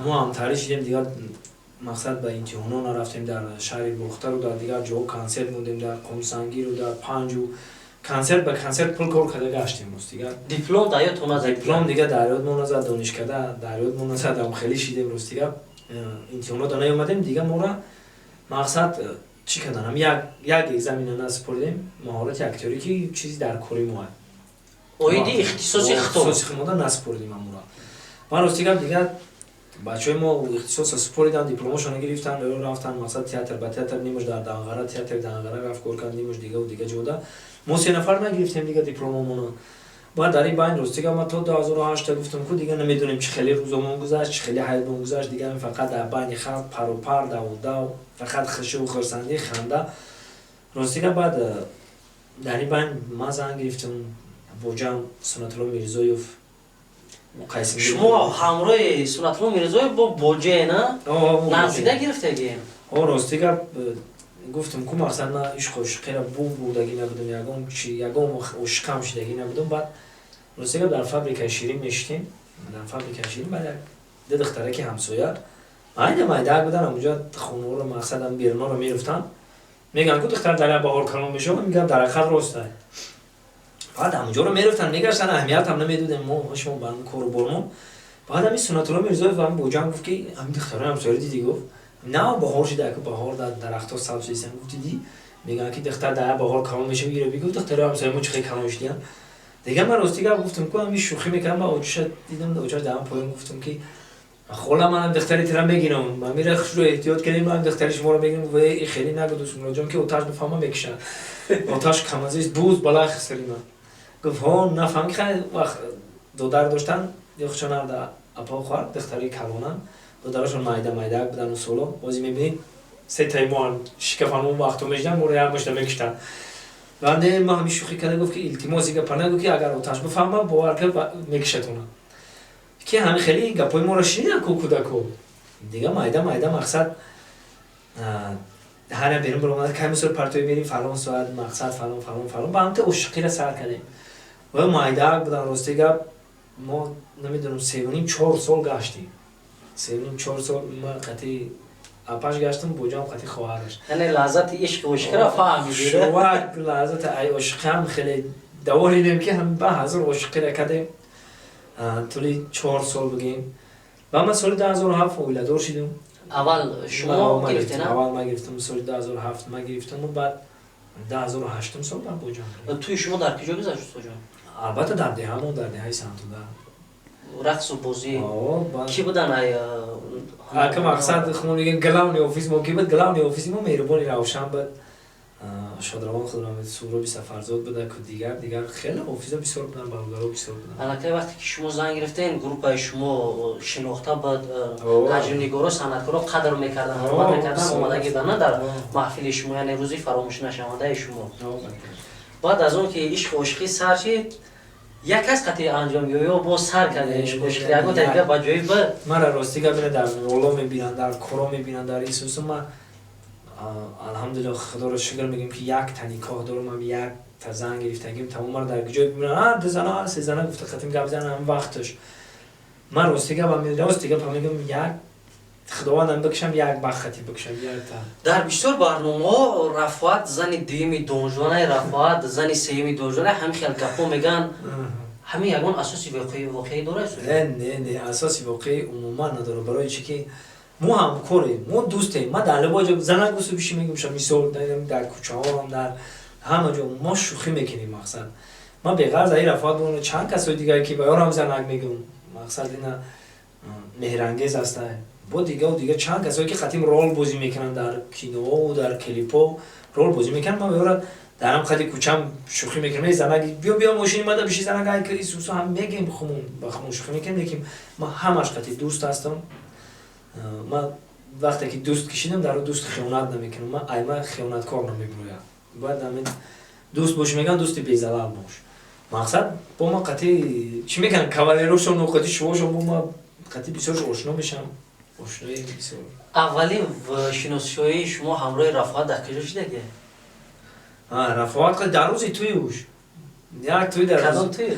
мо ҳамтари шидем. Дигар, мақсад, ба имтиҳоно нарафтем. Дар шаҳри Бохтару дар дигар ҷоҳо консерт мондем, дар Қумсангиру дар Панҷу, консерт ба консерт пул кор карда гаштем, ростига. Диплом дар ёдтон назад? Диплом дига дар ёдмон назад, донишкада дар ёдмон назад. Ам хеле шидем, ростига, имтиҳоно да наёмадем. Дига мора, мақсад, чӣ карданам, як экзамена насупоридем, маҳорати актёрӣ, ки чизи дар кори мо. Оиди ихтисоси хитоб. Ихтисоси худмода насупоридем амура. Ман, рости гап, дигар бачаҳои мо ихтисоса супориданд, дипломошона гирифтанд, рафтанд, мақсад, театр ба театр, нимаш дар Данғара, театри Данғара рафт, кор кард, нимаш дигаву дига ҷода. Мо се нафар нагирифтем дига дипломомона. Баъд дар ин байн, рости гап, ман то 2008 гуфтам ку, дига намедонем, чӣ хеле рӯзомон гузашт, чӣ хеле ҳаётмон гузашт. Дига фақат дар байни халқ пару пар, даву дав, фақат хушиву хурсандӣ, ханда, рости гап. Баъд дар ин байн ман зан гирифтам, боҷам Сунатулло Мирзоев. Шумо ҳамроҳи Сунатулло Мирзоев бо боҷе на наздида гирифтагӣ? О, рости гап, гуфтам ку, мақсад, ман ишқу ошиқера бу бурдагӣ набудам, ягон чи, ягон ошиқам шидагӣ набудам. Баъд, рости гап, дар фабрикаи ширин мешитем, дар фабрикаи ширин. Баъд як ду духтараки ҳамсоя, майда майдаак будан, ҳамунҷо хонаҳоро, мақсадам, беруноро мерафтанд. Мегӯянд ку, духтар дар як баҳор калон мешавад, мегӯям, дар ҳақиқат роста. Баъд ҳамунҷоро мерафтанд, мегаштанд, аҳамиятам намедодем мо, шумо ба кору бормон. Баъд ҳамин Сунатулло Мирзоев ҳам боҷам гуфт, ки ҳамин духтарои ҳамсояро дидӣ? Гуфт: на, баҳор шида, ку баҳор дар дарахтҳо сабз шидисан. Гуфт: «Дидӣ, мегӯянд, ки духтар дар як баҳор калон мешавад, иро бигӯ, духтарои ҳамсоя мо чӣ хел калон шудиянд». Дигар ман, рости гап, гуфтам ку, ҳамин шӯхӣ мекардам. Ба очаша дидам, очаш дар поён, гуфтам, ки хола, манам духтари тира мегирам, ман мира хушро эҳтиёт кардем, манам духтари шуморо мегирам. Ва хеле нагу, Дӯстмуроҷон, ки оташ бифаҳма, мекушад, оташ камазист буз балай хисари ман. Гуфт: «Ҳо, нафаҳм». Ки вақт додар доштан. Ёхчонар да апа хоҳар, духтари калонан, додарашон майда майдаак будан. Усоло бози мебинед, сетаи моан шикафан, он вақто мешидан, моро як мушта мекуштанд. Ва не, ма ҳамин шӯхӣ карда гуфт, ки илтимос, гапа нагӯ, ки агар оташ бифаҳма, бовар кар, мекушатона. Ки ҳамин хеле гапҳои моро шинидан ку кӯдако. Дига майда майда, мақсад, ҳар як берун баромада, кай мисол партои мерим, фалон соат, мақсад, фалон, фалон, фалон, ба ҳамта ошиқира сар кардем. Ва майдаак будан. Рости гап, мо намедонам, 3,5-4 сол гаштем, 3,5-4 сол ма қати апаш гаштам, боҷам қати хоҳараш. Яъне лаззати ишқи ошиқиро фаҳмидед? Шувак лаззати ай ошиқиам хеле даволидем, ки ҳам ба ҳазор ошиқира кардем тӯли 4 сол бигем. Ва ман соли 2007 оиладор шидам. Аввал шумо гирифтена? Аввал ма гирифтам, соли 2007 ма гирифтаму баъд 2008-ум сол баъд боҷам. Тӯи шумо дар куҷо гузашт, устоҷон? Албатта, дар деҳамон, дар деҳаи Сантуда. Рақсу бозӣ, кӣ будан ай? Ака, мақсад, хмо мегем, главный офис мо ки буд? Главный офиси мо Меҳрубони Равшан буд, шодравон худро Суҳроби Сафарзод буда ку. Дигар хеле офиза бисёр будан, бародаро бисёр будан. Аллакай вақте ки шумо зан гирифтен, группаи шумо шинохта буд, ҳаҷмнигоро, санъаткоро қадр мекардан, ҳурмат мекардан, омадагӣ бана дар маҳфили шумо, яъне рӯзи фаромӯшнашавандаи шумо. Баъд аз он ки ишқу ошиқӣ сар шид, як кас қатъи анҷом ё боз сар карда ишқу ошиқӣ ягон дига ба ҷои ба? Мара, рости гап, ина дар роло мебинанд, дар коро мебинанд, дар исусу. Ма, алҳамдулилла, худоро шукр мегӯем, ки якта никоҳ дорам, ам якта зан гирифтагим, тамом. Мара дар ҷой бибинанд, ду зана, се зана гуфта қатим гап занам вақташ. Ман рости гапам мегӯям, як худовандам бикушам, як бахати бикушам, якта. Дар бисёр барномаҳо Рафоат зани дуюми Донжуанай, Рафоат зани сеюми Донжуанай, ҳамин хел гапҳо мегӯянд. Ҳамин ягон асоси воқеӣ дорад? Не, не, не, асоси воқеӣ умуман надорад. Барои чӣ ки мо ҳамкорем, мо дӯстем. Ма дар либои ҷо занак гусу биши мегӯм, мисол, дар кӯчаҳоам, дар ҳама ҷо мо шӯхӣ мекунем. Мақсад, ман беғарз аи Рафоат боно чанд касои дигар, ки ба ёрам занак мегӯм, мақсад, ина Меҳрангез ҳаста, бо дигаву дигар чанд касое ки қатим рол бозӣ мекунанд, дар киноу дар клипо рол бозӣ мекунанд. Ман ба ёра дар ҳам қади кӯчам шӯхӣ мекунам: «Занак, биё, биё, мошини мада биши, занак, ай исусу», ҳам мегем, хумун ба хумун шӯхӣ мекунем. Лекин ман ҳамаш қати дӯст ҳастам. Ман вақте ки дӯст кишидам, дар дӯст хиёнат намекунам. Ман айма хиёнаткор намебироям. Бояд ҳамин дӯст бош, мегӯям, дӯсти безалал бош. Мақсад, бо ма қати чӣ мекунам, кавалерошон, қати шувошон, бо ма қати бисёр ошно мешавам, ошнои бисёр. Аввалин шиносшоии шумо ҳамроҳи Рафоат дар куҷо шидаги? Рафоат дар рӯзи тӯюш, як тӯй дар Кадом тӯй?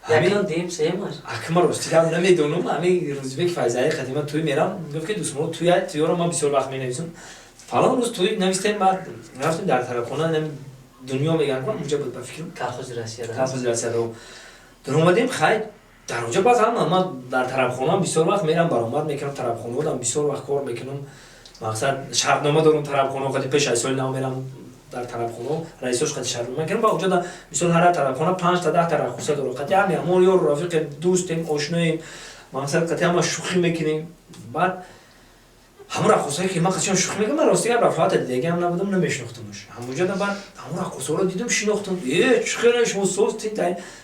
Якум, дуюм, сеюмаш? Акма, рости гап, намедонам. Ҳамин Рӯзибеки Файзалӣ қадима тӯй мерам, гуфт, ки дӯстморо тӯя, тӯёро ман бисёр вақт менависам, фалон рӯз тӯй навистем. Баъд рафтем дар тарабхона, Дунё мегӯям, унҷа буд, ба фикрам. Колхози Россия. Колхози Россия даромадем. Хай, дар онҷа баъд ҳама, ман дар тарабхона бисёр вақт мерам, баромад мекунам, тарабхонаодам бисёр вақт кор мекунам. Мақсад, шартнома дорам тарабхона қади, пеш аз соли нав мерам дар тарабхона, раисош қади шартнома мекунам. Ба онҷа мисол ҳар тарабхона панҷта, 10та раққоса дорад. Қади ҳами ҳамон ёру рафиқе, дӯстем, ошноем, мақсад, қади ҳама шӯхӣ мекунем. Баъд ҳамон раққосае ки ман қачон шӯхӣ мекунам, ман, рости гап, Рафоата дидагиам набудам, намешинохтамаш. Ҳамонҷода баъд ҳамон раққосаро дидам, шинохтам: «Э, чӣ хеле шумо созтин?»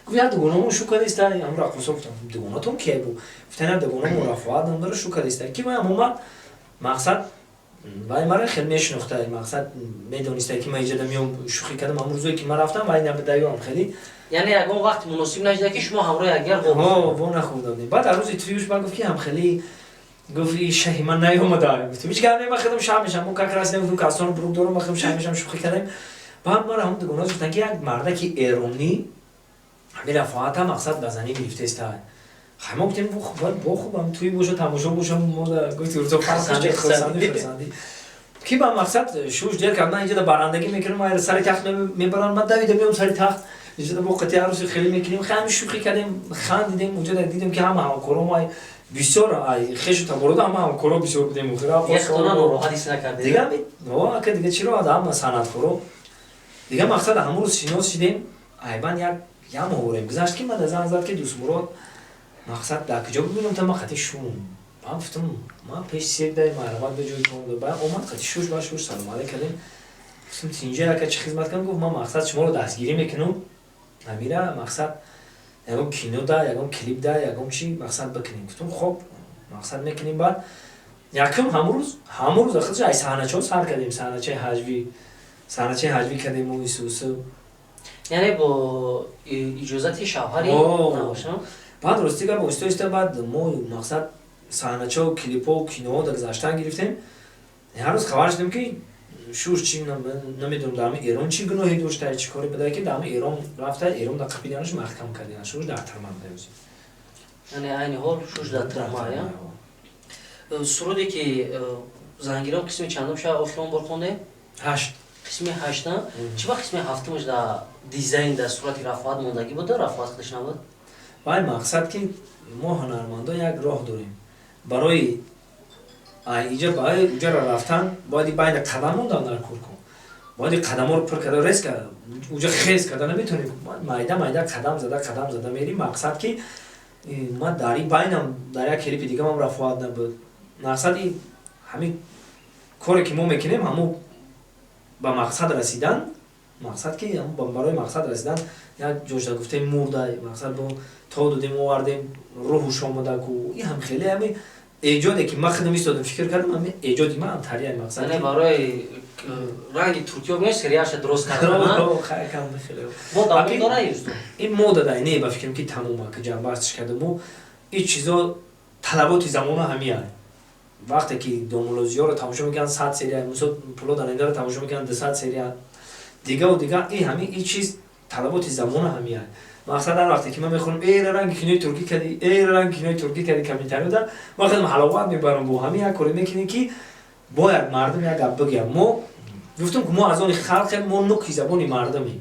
Гуфт: «Як дугонамон шу кардиста». Ҳамон раққоса, гуфтам: «Дугонатон кия бу?» Гуфтан: «Як дугонамон Рафоат ном дора, шу кардиста». Ки вай омад, мақсад, вай мара хел мешинохта, мақсад, медониста, ки ман иҷода меом, шӯхӣ кардам. Ҳамон рӯзое ки ман рафтам, вай набудаёам хеле. Яъне ягон вақт муносиб нашуда, ки шумо ҳамроҳи якдигар? Во нахӯрда будем. Баъд дар рӯзи тӯюш ба гуфт, ки ҳам хеле гуфт: «И шаҳи ман наёмада». Гуфтам: «Ҳеҷ гап не, ман худам шаҳ мешам». Мо как раз нагуфтам, касону бурук дорам, ман худам шаҳ мешам. Шӯхӣ кардем. Баъд мара ҳамон дугона гуфтан, ки як мардаки эронӣ ҳамин Рафоата, мақсад, ба занӣ гирифтеста. Хай, мо гуфтем, бо хубам тӯй боша, тамошо бошам. Мо гуфти хурсандӣ, ки ба мақсад шуш дер кард. Ман инҷода барандагӣ мекунам, сари тахт мебарам, ман давида меом сари тахт, инҷода бо қати арӯси хеле мекунем. Хами шӯхӣ кардем, хандидем. Унҷода дидем, ки ҳама ҳамкоро мо бисёр, хешу таборода, ҳама ҳамкоро бисёр будем. Дига дига чиро, ҳама санъаткоро дига, мақсад, ҳамон рӯз шинос шидем. Айбан як моҳорем гузашт, ки мада занг зад, ки дӯстмурод, мақсад, дар куҷо бибинам та? Ман қати шум. Ман гуфтам: «Ман пеши сирк дай, марҳамат, ба ҷои ком». Ба омад, қати шуш ба шуш салом алейк кардем. Гуфтам: «Тинҷа, яка, чӣ хизмат кардам?» Гуфт: «Ман, мақсад, шуморо дастгирӣ мекунам, амира, мақсад, Ягон кино да, ягон клип да, ягон чи мақсад бикунем. Гуфтум, хоб, мақсад мекунем. Баъд якум ҳамун рӯз худш ай саҳначаҳо сар кардем, саҳначаи ҳаҷвӣ, саҳначаи ҳаҷвӣ кардему исусу. Яъне бо иҷозати шавҳари набошам? Баъд, рости гап, оҳиста оҳиста баъд мо мақсад саҳначао, клипҳо, киноҳо дар гузаштан гирифтем. Ҳар рӯз хабар шудем, ки шуш чи намедонам, дар ҳами Эрон чӣ гуноҳе дошта, чӣ коре буда, ки дар ҳами Эрон рафта, Эрон дар қапиданаш, маҳкам кардидан, шуш дар тюрьма буда. Яъне айни ҳол шуш дар тюрьма. Суруде ки зангирон, қисми чандум ша охирон бор хондем? Ҳашт. Қисми ҳашта. Чӣ ба қисми ҳафтумаш дар дизайн дар сурати Рафоат мондагӣ буда, Рафоат худаш набуд? Вай мақсад, ки мо ҳунармандон як роҳ дорем барои иҷа ба уҷара рафтан, бояд байни қадам мондан дар кор кун, бояд қадамҳоро пур карда, резко уҷа хез карда наметонем, майда майда қадам зада, қадам зада мерим. Мақсад, ки ман дар ин байнам дар як клипи дигамам Рафоат набуд. Мақсад, и ҳамин коре ки мо мекунем, ҳамун ба мақсад расидан, мақсад ки барои мақсад расидан як ҷошта гуфтем, мурдай, мақсад бо то додем, овардем, рӯҳуш омада ку. И ҳам хеле ҳами эҷоде ки ман худам истодам, фикр кардам, ҳами эҷоди ман амтария мақсад. Яъне барои ранги туркиё ме сериалша дуруст кардан бо давом дора, устод? Ин мода дай не, ба фикрам, ки тамома ки ҷанбастш кардаму ин чизо талаботи замона ҳамия. Вақте ки домулозиёро тамошо мекунанд, 100 серия, мисол, пуло данидаро тамошо мекунанд, 200 серия, дигаву дига. И ҳами ин чиз талаботи замона ҳамия. Мақсад, ҳар вақте ки ман мехонам, эра ранги кинои туркӣ кардӣ, эра ранги кинои туркӣ кардӣ, комментариёда ман худам ҳаловат мебарам. Бо ҳами як коре мекунем, ки бояд мардум як гап бигӯяд. Мо гуфтем, ки мо аз они халқем, мо нуки забони мардумем,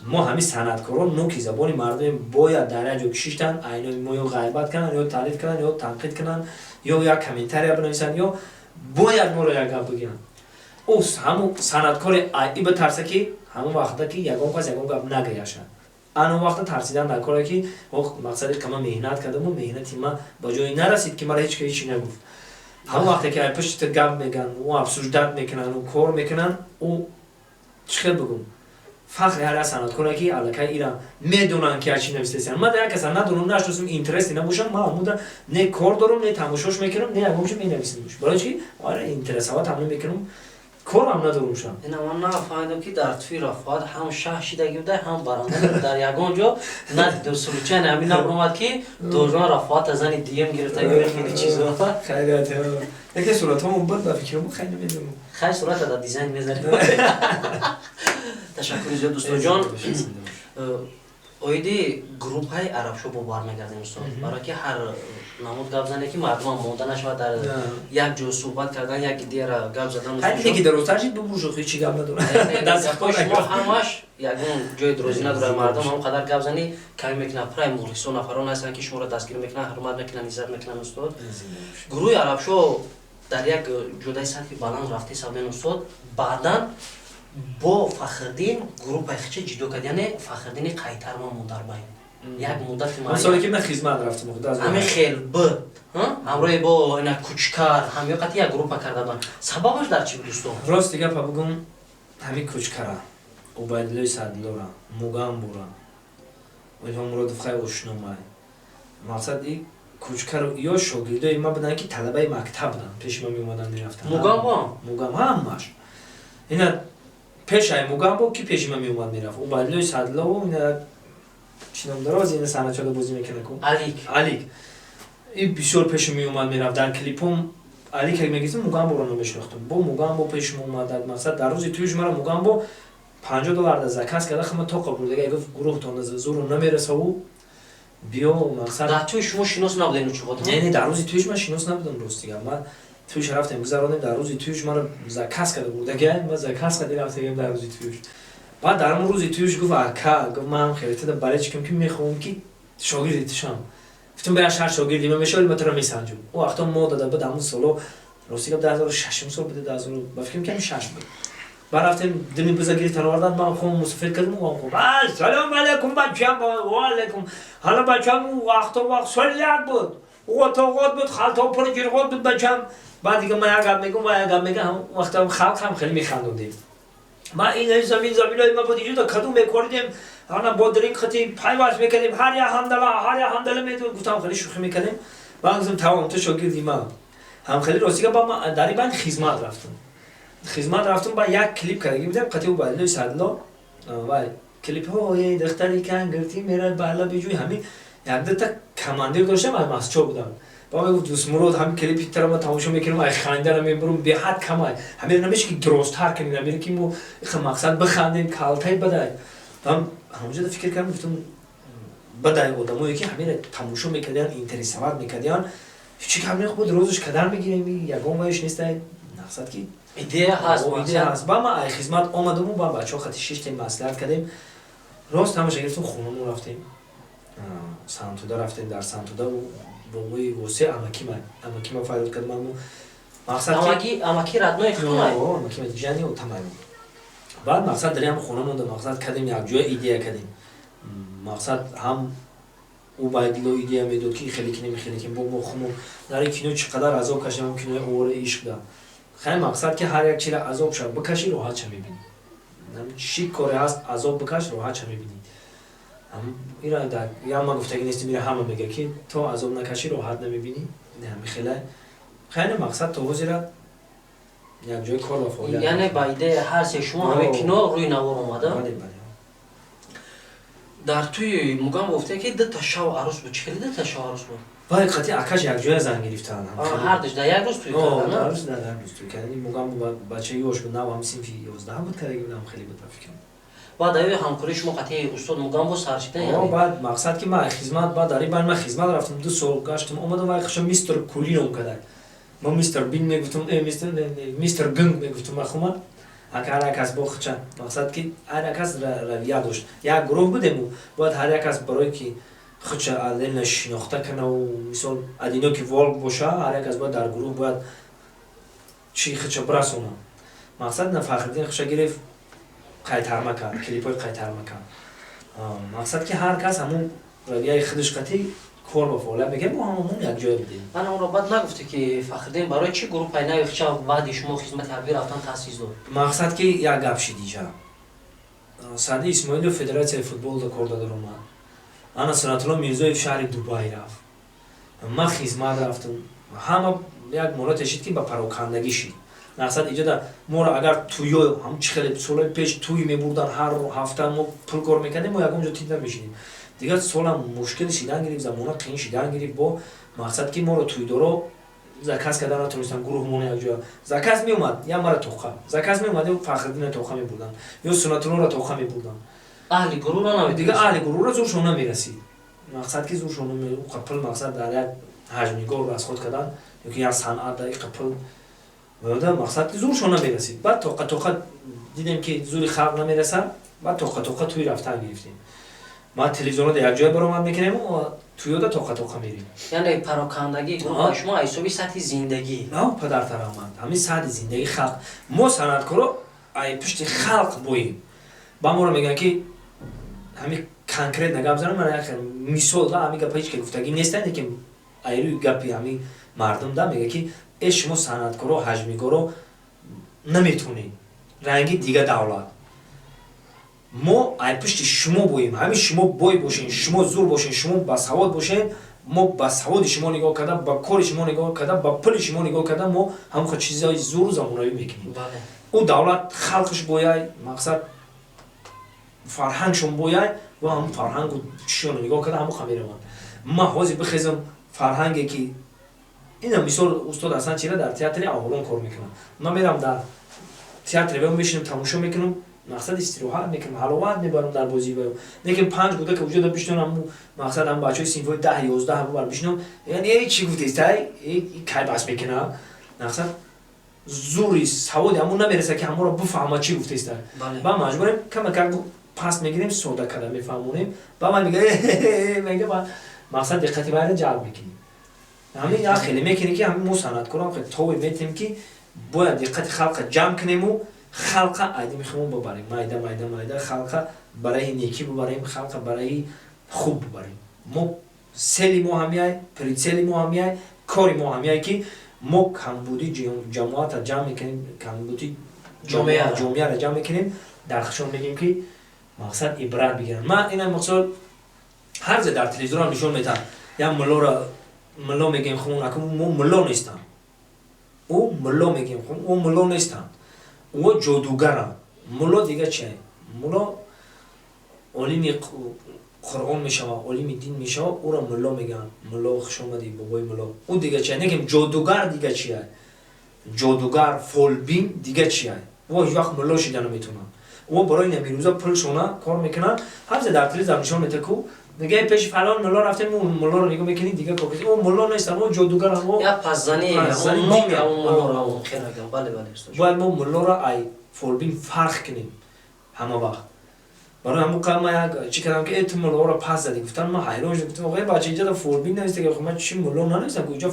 мо ҳами санъаткорон нуки забони мардумем. Бояд дар як ҷо кишиштан, айнои мо ё ғайбат кунанд, ё таъриф кунанд, ё танқид кунанд, ё як комментария бинависанд, ё бояд моро як гап бигӯянд. Ӯ ҳамун санъаткори и битарса, ки ҳамон вақта ки ягон кас ягон гап нагӯяшад, ан он вақта тарсидан дар коре, ки мақсади ка ман меҳнат кардаму меҳнати ман ба ҷое нарасид, ки мара ҳеч ка ҳечи нагуфт. Ҳамон вақте ки ай пушти гап меган, ӯ обсуждать мекунанд, ӯ кор мекунанд, ӯ чӣ хел бигӯм, фахри ҳар як санъаткоре, ки аллакай ира медонанд, ки чӣ навистесиян. Ман як каса надонам, нашносам, интереси набошам, ман ҳамуда не кор дорам, не тамошош мекунам, не ягон чи менависам. Барои чи ара интересовать ҳам намекунам, корам надорам шам. Ина ман нафаҳмидам, ки дар тӯи Рафоат ҳам шаҳ шидаги буда, ҳам баранда. Дар ягон ҷо надидам, случайно ҳамин набуромад, ки дожон Рафоата зани дуюм гирифта ё хеле чизо. Хайрият, яке суратҳомон буд, ба фикрам, хай, намедонам. Хай, сурата дар дизайн мезанем. Ташаккури зиёд, дӯстоҷон. Оиди группаи Арабшо бо бармегардем, устод, барое ки ҳар намуд гап зане, ки мардумам монда нашавад, дар як ҷо суҳбат кардан, як идеяра гап задан. Ки дарозтар шид, бубуршо, ҳечи гап надорад. Шумо ҳамаш ягон ҷои дурозӣ надорад. Мардум ҳам қадар гап зани каме мекунад. Пурай мухлисо, нафарон ҳастанд, ки шуморо дастгирӣ мекунанд, ҳурмат мекунанд, иззат мекунанд. Устод, гурӯҳи Арабшо дар як ҷодаи сатҳи баланд рафта ҳисаб, устод. Баъдан бо Фахриддин группаи хича ҷидо кард, яъне Фахриддини қайтарма монд дар байн як муддати. Соли ки ман хизмат рафтам. Ҳамин хел б ҳамроҳи бо ина Кучкар ҳамё қати як группа карда буданд. Сабабаш дар чӣ буд, устод? Рости гапа бугум, ҳамин Кучкара, Убайдуллои Садлора, Мугамбура, инҳо Муродов, хай, ошномай. Мақсад, и Кучкару ё шогирдои ма буданд, ки талабаи мактаб буданд, пеши ма меомаданд, мерафтанд. Мугамбо? Мугам ҳамаш. Ина пешай Мугамбо ки пеши ма меомад, мерафт, Убайдуллои Садлову ина чӣ ном дора, ина санъатчода бозӣ мекунад ку? Алик. Алик. И бисёр пеши меомад, мерафт. Дар клипом Алик мегирифтам, Мугамборо намешинохтам, бо Мугамбо пеши мо омад. Мақсад, дар рӯзи тӯйш мара Мугамбо 50 доллар да заказ карда, хама тоқа бурдага, гуфт, гурӯҳтон зуру намерасаву, биё, мақсад. Дар тӯй шумо шинос набудед, чуғот? Не, дар рӯзи тӯйш ман шинос набудам, ростига. Ман тӯйш рафтем, гузаронем, дар рӯзи тӯйш маро заказ карда бурдага, ман заказ карда рафтагам дар рӯзи тӯйш. Баъд дар он рӯзи тӯйш гуфт, ака, гуфт, ман хеле тада болельщик ам, ки мехоҳам, ки шогирди тушам. Гуфтам, бая шаҳр шогирди ман мешавӣ, ман туро месанҷум. Ӯ вақто мо дада буд, ҳамун соло, рости гап, 2006-ум сол буде, дуҳазору, ба фикрам, ки ҳамин шаш буд. Баъд рафтем, дими буза гирифтан, овардан, ман хом мусофир кардам, он хом, ассалому алайкум, бачам, ва алайкум. Ҳала, бачам, вақто вақт соли як буд, оғот буд, халто пур ҷирғот буд, бачам. Баъд дига ман як гап мегум ва як гап мегам, вақто халқ ҳам хеле механдондем. Ма ин замин заминои ма буд, иҷода каду мекоридем. Ана бодринг қати пайваст мекардем, ҳар як ҳамдала, ҳар як ҳамдала медод. Гуфтам, хеле шӯхӣ мекардем. Баъд гуфтам, тамом, ту шогирди ман. Ҳам хеле ростига ба ман дар ин банд хизмат рафтам. Хизмат рафтам, ба як клип кардаги будем қати Убайдуллои Садло. Вай клипҳои духтари кангиртӣ мерад ба лаби ҷӯй, ҳамин як дута командир доштам, аз Масчо будам. Ба мегуфт, Дӯстмурод, ҳамин клипи тара ма тамошо мекунам, ай хандара мебурам, беҳад камай. Ҳамин намеша ки дуросттар кунем, ҳамин ки мо иха мақсад бихандем, калтаи бадай. Ҳам ҳамонҷода фикр кардам, гуфтам, бадай одамое ки ҳаминро тамошо мекардиян, интересовать мекардиян, чӣ кам буд, рӯзаш кадар мегирем, ягон вайш нестай, мақсад ки идея ҳаст. Идея ҳаст. Ба ма ай хизмат омадаму ба бачаҳо хати шиштем, маслиҳат кардем, рост ҳамаша гирифтем, хонамон рафтем, Сантуда рафтем. Дар Сантуда бобои Восе амакима фарёд кард, ману мақсад амаки родной хунай. Амакима ҷани отамай. Баъд мақсад дар ям хона монда, мақсад кардем, якҷоя идея кардем. Мақсад ҳам Убайдулло идея медод, ки хеле кинем, хеле кинем, бо хумо дар ин кино чӣ қадар азоб кашидам, кинои овораи ишқ да. Хай, мақсад ки ҳар як чира азоб ша бикашӣ, роҳат ша мебинӣ. Чӣ коре ҳаст, азоб бикаш, роҳат ша мебинӣ. Ира я ма гуфтагӣ нестим, ира ҳама мега, ки то азоб накашӣ, роҳат намебинӣ. Ҳами хеле хайне мақсад то ҳозира якҷои кор ва фаъолият. Яъне ба идея ҳар се шумо ҳамин кино рӯи навор омада. Дар тӯи Мугам гуфте, ки дута шав арӯс буд. Чӣ хеле дута шав арӯс буд? Вай қати акаш якҷоя зан гирифтанд. Ҳардуш дар як рӯз тӯй карданд? Дар як рӯз тӯй карданд. Мугам бачаи ёш буд, нав ҳам синфи 11 буд кардаги будам, хеле буд ба фикрам. Баъд аю ҳамкории шумо қати устод Мугамбо сар шида? Баъд мақсад ки ман хизмат, баъд дар ин байн ман хизмат рафтам, 2 сол гаштам, омадам, вай хуша мистер Кулином кардак. Ман мистер Бин мегуфтам, мистер Гинг мегуфтам. Ман хума ака ҳар як кас бо хуча, мақсад ки ҳар як кас равия дошт. Як гурӯҳ будему бояд ҳар як кас барое ки хуча отдельно шинохта канаву, мисол, одинокий волк боша, ҳар як кас бояд дар гурӯҳ бояд чи хуча бирасона. Мақсад на Фахриддин хуша гирифт, қайтарма кард, клипҳои қайтарма кард. Мақсад ки ҳар кас ҳамун равияи худаш қатӣ кор ба фаъолият мекард, мо ҳамамон якҷоя будем. Ман онро баъд нагуфте, ки Фахриддин барои чӣ группаи нави хча баъди шумо хизмати ҳарбӣ рафтан таъсис дод? Мақсад ки як гап шид инҷа. Саъди Исмоилов федератсияи футболда кор дар омад, ана Сунатулло Мирзоев шаҳри Дубай рафт, ман хизмат рафтам. Ҳама як молате шид, ки ба парокандагӣ шид. Мақсад иҷода моро агар туё ҳам чи хеле солҳои пеш туй мебурдан, ҳар ҳафта мо пул кор мекардем, мо ягон ҷо тит намешидем. Дигар солам мушкил шидан гирифт, замона қиин шидан гирифт. Бо мақсад ки моро туйдоро заказ кардан натонистам, гурӯҳмон якҷоя заказ меомад, я мара тоқа заказ меомад, ё Фахриддина тоқа мебурдан, ё Сунатуллоро тоқа мебурдан. Аҳли гурӯҳро. Дигар аҳли гурӯҳро зуршон намерасид. Мақсад ки зуршон пул, мақсад дар як ҳаҷмнигор расход кардан ёки як санъат дар иқа пул, мақсад ки зуршон намерасид. Баъд тоқа тоқа дидем, ки зури халқ намерасад, баъд тоқа тоқа туй рафтан гирифтем. Ма телевизионода якҷоя баромад мекунем, туёда тоқа тоқа мерем. Яъне парокандагии гурӯҳи шумо ҳисоби сатҳи зиндагӣ? Падартарамад, ҳамин сатҳи зиндагии халқ. Мо санъаткоро ай пушти халқ боем. Ба моро мегӯянд, ки ҳамин конкретно гап занам, ман як мисол да, ҳамин гапа ҳеч ка гуфтагӣ нестанд, лекин ай рӯи гапи ҳамин мардум да мега, ки э, шумо санъаткоро, ҳаҷмнигоро наметонед ранги дига давлат. Мо ай пушти шумо боем. Ҳамин шумо бой бошен, шумо зур бошен, шумо басавод бошен, мо ба саводи шумо нигоҳ карда, ба кори шумо нигоҳ карда, ба пули шумо нигоҳ карда, мо ҳамон чизҳои зуру замонавӣ мекунем. Ӯ давлат халқаш бояй, мақсад фарҳангшон бояй ва ҳамн фарҳангу чишоно нигоҳ карда, ҳамон мераванд. Ман ҳозир бихезам, фарҳанге ки ина, мисол, устод Ҳасан чира дар театри Аҳолон кор мекунам, ман мерам дар театре ва мешинам, тамошо мекунам, мақсад истироҳат мекунам, ҳаловат мебарам дар бозӣ ва лекин панҷ кӯдака уҷода бишинам, мақсад ҳам бачаҳои синфҳои 10, 11 бубар бишинам, яъне э, чӣ гуфтестай, кай бас мекунам? Мақсад зури саводи ҳамон намереса, ки ҳамонро бифаҳма, чӣ гуфтестай. Ба маҷбурем, камакак паст мегирем, сода карда мефаҳмонем. Ба ман мега, мақсад диққати вайра ҷалб мекунем. Ҳамин як хеле мекунем, ки ҳамин мо санъаткорам хеле тове метем, ки бояд диққати халқа ҷамъ кунему халқа айдими худмон бубарем, майда майда майда халқа барои некӣ бубарем, халқа барои хуб бубарем. Мо цели мо ҳамяй, прицели мо ҳамяй, кори мо ҳамяй, ки мо камбуди ҷамоата ҷамъ мекунем, камбуди ҷомеаро ҷамъ мекунем, дар хишон мегӯем, ки Мақсад, ибрат бигиранд. Ман ина мақсад ҳар ҷа дар телевизорам нишон метаҳам, як муллора мулло мегем, хун аку мо мулло нестам, ӯ мулло мегем, хун ӯ мулло нестанд, ӯ ҷодугаранд. Мулло дига чи? Мулло олими Қуръон мешава, олими дин мешава, ӯро мулло мегӯянд. Мулло, хуш омадӣ, бобои мулло. Ӯ дига чи? Негем, ҷодугар дига чия? Ҷодугар, фолбин дига чия? Ӯ ҳеҷ вақт мулло шида наметавонад. Ӯ барои намирӯза пулшона кор мекунад. Ҳамзе дар телевизор нишон мета ку, мега, пеши фалон мулло рафтем, ӯ муллоро нигоҳ мекунӣ, дига кор, ӯ мулло нестам, ӯ ҷодугарам, ӯ я пасзани номи ҳамон муллоро хел мегӯям. Бале, бале. Бояд мо муллоро ай фолбин фарқ кунем ҳама вақт. Барои ҳамон қадр ман як чӣ кардам, ки э, ту муллоро пас задӣ, гуфтан. Ман ҳайрон шудам, гуфтам: оғои бача, инҷа фолбин нависта. Ки ман чӣ, мулло нанавистам, инҷа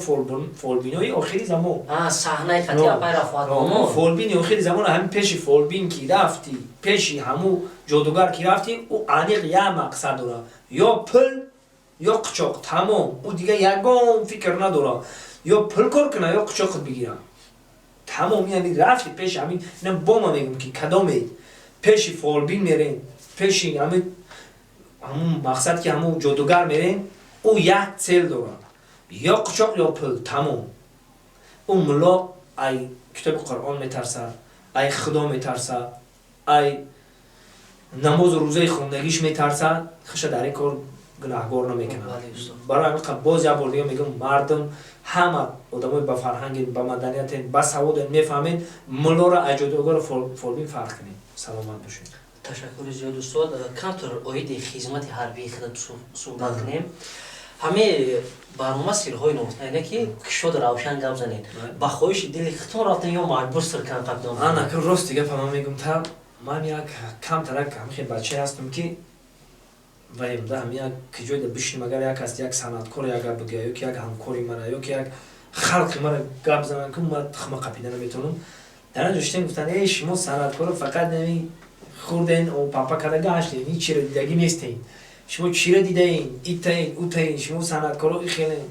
фолбинои охири замон. Саҳнаи хати апай рафоатбоно. Фолбини охири замон. Ҳамин пеши фолбин ки рафтӣ, пеши ҳамун ҷодугар ки рафтӣ, ӯ аниқ як мақсад дорад: ё пул, ё қучоқ, тамом. Ӯ дига ягон фикр надорад, ё пул кор куна, ё қучоқат бигира, тамом. Ин ҳамин рафти пеши ҳамин, ина бо ма мегӯм, ки кадомед пеши фолбин мерен, пеши ҳамин, ҳамун мақсад, ки ҳамун ҷодугар мерен, ӯ як цель дорад: ё қучоқ, ё пул, тамом. Ӯ мулло ай китоби Қуръон метарсад, ай Худо метарсад, ай намозу рӯзаи хондагиш метарсад, хуша дар ин кор гунаҳгор намекунад. Барои ҳамин боз як бор дига мегӯм: мардум, ҳама одамои ба фарҳанген, ба маданиятен, ба саводен, мефаҳмед, муллоро ай ҷодугару фолбин фарқ кунед. Саломат бошед. Ташаккури зиёд, устод. Камтар оиди хизмати ҳарбии худат суҳбат кунем. Ҳамин барнома сирҳои ногуфта, ине ки кишод равшан гап занед. Ба хоҳиши дили худтон рафтен ё маҷбур сиркан қабдон? Ана ки рости гапа ман мегум, та ман як камтарак ҳамихе бачае ҳастам, ки ваем да ҳами як ки ҷойда бишинем, агар як аст, як санъаткор як гап бигӯя, ё ки як ҳамкори мара, ё ки як халқи мара гап зананд, ки ман тухма қапида наметавонам. Дар он ҷо шитем, гуфтанд: э, шумо санъаткоро фақат нами хӯрден, папа када гаштен, ҳеҷ чиро дидагӣ нестен, шумо чиро дидаен, итаен, утаен, шумо санъаткоро ихелен.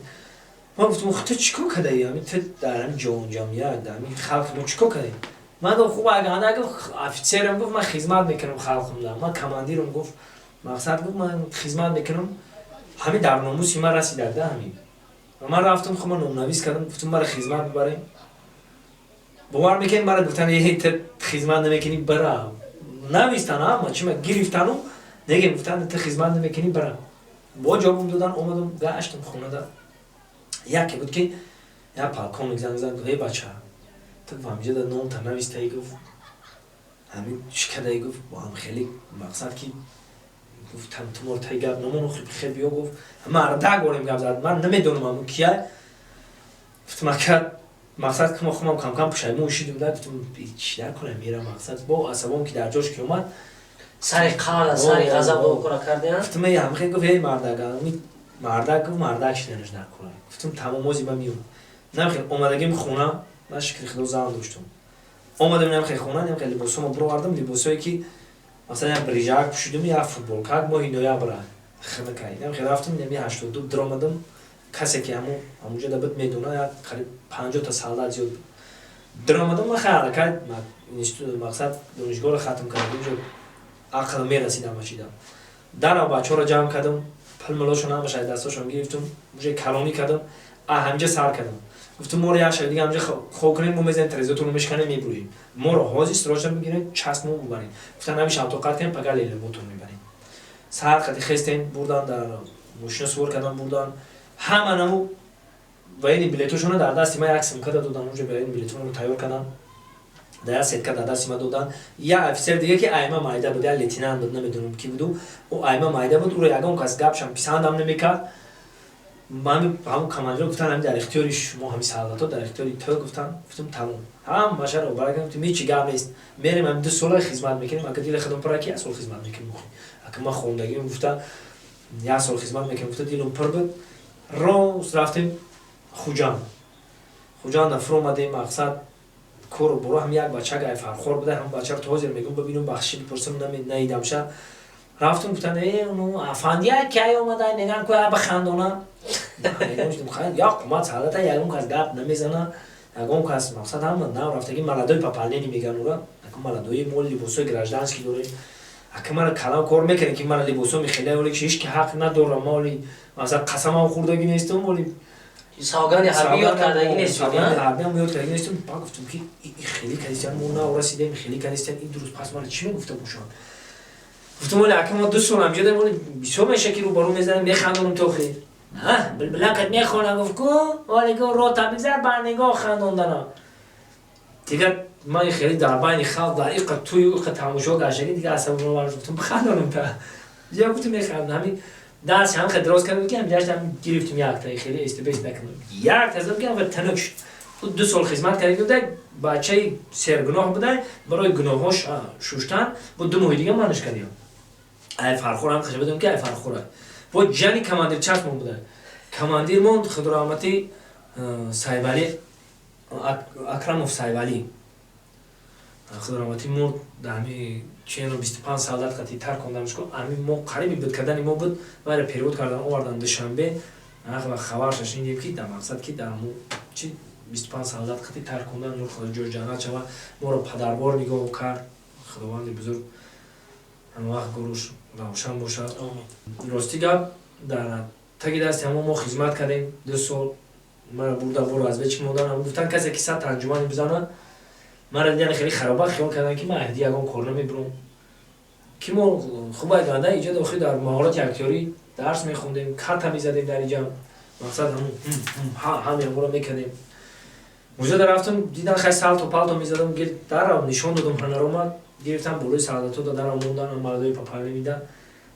Ман гуфтам: ту чӣ кор кардаи ҳамин, ту дар ҳамин ҷомиа, дар ҳамин халқи мо чӣ кор кардаи? Ман гуфт: хуб, агар гуфт, офитсерам, гуфт, ман хизмат мекунам халқамда, ман командирам, гуфт, мақсад, гуфт, ман хизмат мекунам. Ҳамин дар номуси ман расидак да. Ҳамин ман рафтам, хуб, ман номнавис кардам, гуфтам: мара хизмат бибарем. Бовар мекунед, мара гуфтан: э, ту хизмат намекунӣ, бара. Навистан ҳама чима гирифтану негем, гуфтан: ту хизмат намекунӣ, бара. Бо ҷавобам додан, омадам, гаштам хонада. Яке буд, ки як полковник занг зад, гуфт: эй бача, ту ҳамиҷода номта навистаи, гуфт, ҳамин чӣ кадаи, гуфт, бо ҳам хеле мақсад ки гуфтам, ту моро таи гап намон, хел биё, гуфт, мардак борем гап зад. Ман намедонам ҳамун кия. Гуфтам: ака, мақсад ки ма хумам камкам пушаймон шидим да. Гуфтам: чӣ дар кунам, мера, мақсад, бо асабом ки дар ҷош ки омад. Сари қаҳр, сари ғазаб кора кардиан. Гуфтам: эй, ҳамхел, гуфт, эй мардак, мардак, гуфт, мардак шиданаш дар кора. Гуфтам: тамом, ози ба миём. Намхел омадагим хона, ман, шукри Худо, зан доштум. Омадам, намхел хона, намхел либосомо бировардам, либосое ки масалан як брижак пӯшидум, як футболкак, моҳи ноябра хинакай. Намхел рафтам, нами 82 диромадам. Касе ки ҳамун ҳамунҷода буд, медона, як қариб 50-та солдат зиёд буд. Диромадам, ман хай аллакай мақсад, донишгоҳро хатм кардам, инҷо ақл мерасид ҳама чида. Дара бачаҳоро ҷамъ кардам, пул мулошон ҳамаш аз дастошон гирифтум, уже калонӣ кардам, ҳаминҷа сар кардам. Гуфтум: моро як шаби дига ҳаминҷа хоб кунем, мо мезанем, трезотонро мешканем, мебурем, моро ҳозир срочно бигирем, часмо бубарем. Гуфтан: ҳамин тоқат кунем, пага лелеботон мебарем. Саҳар қати хестем, бурдан, дар мошина сувор кардан, бурдан. Ҳама наму военный билетошона дар дасти ман як симкада додан, унҷо военный билетошонро тайёр кардан, дар як сетка дар дасти ман додан. Як офитсер дига, ки айма майда буд, як лейтенант буд, намедонам ки буду, ӯ айма майда буд, ӯро ягон кас гапшам писандам намекард. Ҳамун командир гуфтан: ҳамин дар ихтиёри шумо, ҳамин солдатҳо дар ихтиёри ту, гуфтан. Гуфтам: тамом, ҳамашаро баракам. Гуфтам: ҳечи гап нест, мерем, ҳамин 2 сола хизмат мекунем. Ака дили худам пура, ки як сол хизмат мекунем, ака ман хондагим, гуфта, як сол хизмат мекунем, гуфта, дилам пур буд. Рост рафтем Хуҷанд. Хуҷанда фуромадем, мақсад, кору боро ҳам як бача гай Фархор буда. Ҳам бачаро то ҳозир мегӯм, бибинум, бахши бипурсам, наидамша. Рафтум, гуфтан: э, афандия кай омада, меган ку бихандона. Як қумат солдата, ягон кас гап намезана, ягон кас, мақсад, ҳама нав рафтаги, молодой пополнение меган ура, молодои мо либосҳои гражданский дорем. Ака, мара калам кор мекунем, ки мара либосо мехеле, оли ҳеч ки ҳақ надорам, оли масалан қасамам хӯрдагӣ нестам, оли савганди ҳарбӣ ёд кардагӣ нестед? Савганди ҳарбиам ёд кардагӣ нестам. Ба гуфтам, ки хеле кадистян, мо наврасидаем, хеле кадистян, ин дуруст, пас мара чӣ мегуфта бошанд? Гуфтам, оли ака, мо 2 сол ҳамҷо дорем, оли бисёр меша, ки рӯбарӯ мезанем, механдонем то охир. Билбилакат мехонам, гуфт ку, оли гу рота бигзар, ба нигоҳ хандонданам. Дигар ман хеле дар байни халқ, дар иқа тӯю иқа тамошо гаштагӣ, дигар асабона варш, гуфтам, бихандонем та. Я гуфтам, механдам. Ҳамин даст ҳам хел дроз кардам, ки ҳам ҷашт ҳам гирифтим, якта хеле истибес накунам. Як тазам ки ҳам танук шуд. 2 сол хизмат карда буда, бачаи сергуноҳ буда, барои гуноҳош шуштан бо 2 моҳи дига манаш кардем. Ай Фархур ҳам хашабадам, ки ай Фархура бо ҷани командир чашмон буда. Командирмон, худо раҳматӣ, Сайвалӣ Акрамов, Сайвалӣ, худо раҳматӣ, мурд. Дар ҳами чену 25 солдат қати таркондамш ку, ҳами мо қариби буд кардани мо буд, вайра перевод кардан овардан Душанбе. Вақт хабарша шунидем, ки дар мақсад, ки дар ҳаму чи 25 солдат қати таркондан. Нур худо ҷои ҷаннат шава, моро падарвор нигоҳ кард. Худованди бузург ҳама вақт гуруш равшан бошад. Рости гап, дар таги дасти ҳамо мо хизмат кардем 2 сол. Мара бурда боро разведчик мондан, гуфтан, касе ки 100 анҷумани бизанад. Мара дидан, хеле хароба хиёл карданд, ки ман аҳди ягон кор намебурам, ки мо хубай ганда иҷод. Охир дар маҳорати актёрӣ дарс мехондем, карта мезадем дар иҷа, мақсад ҳами ҳаморо мекардем. Мужода рафтам, дидан, хай, салто палто мезадам, дарав нишон додам ҳунарома, гирифтам болои солдато дарав мондан. Молодои пополнение да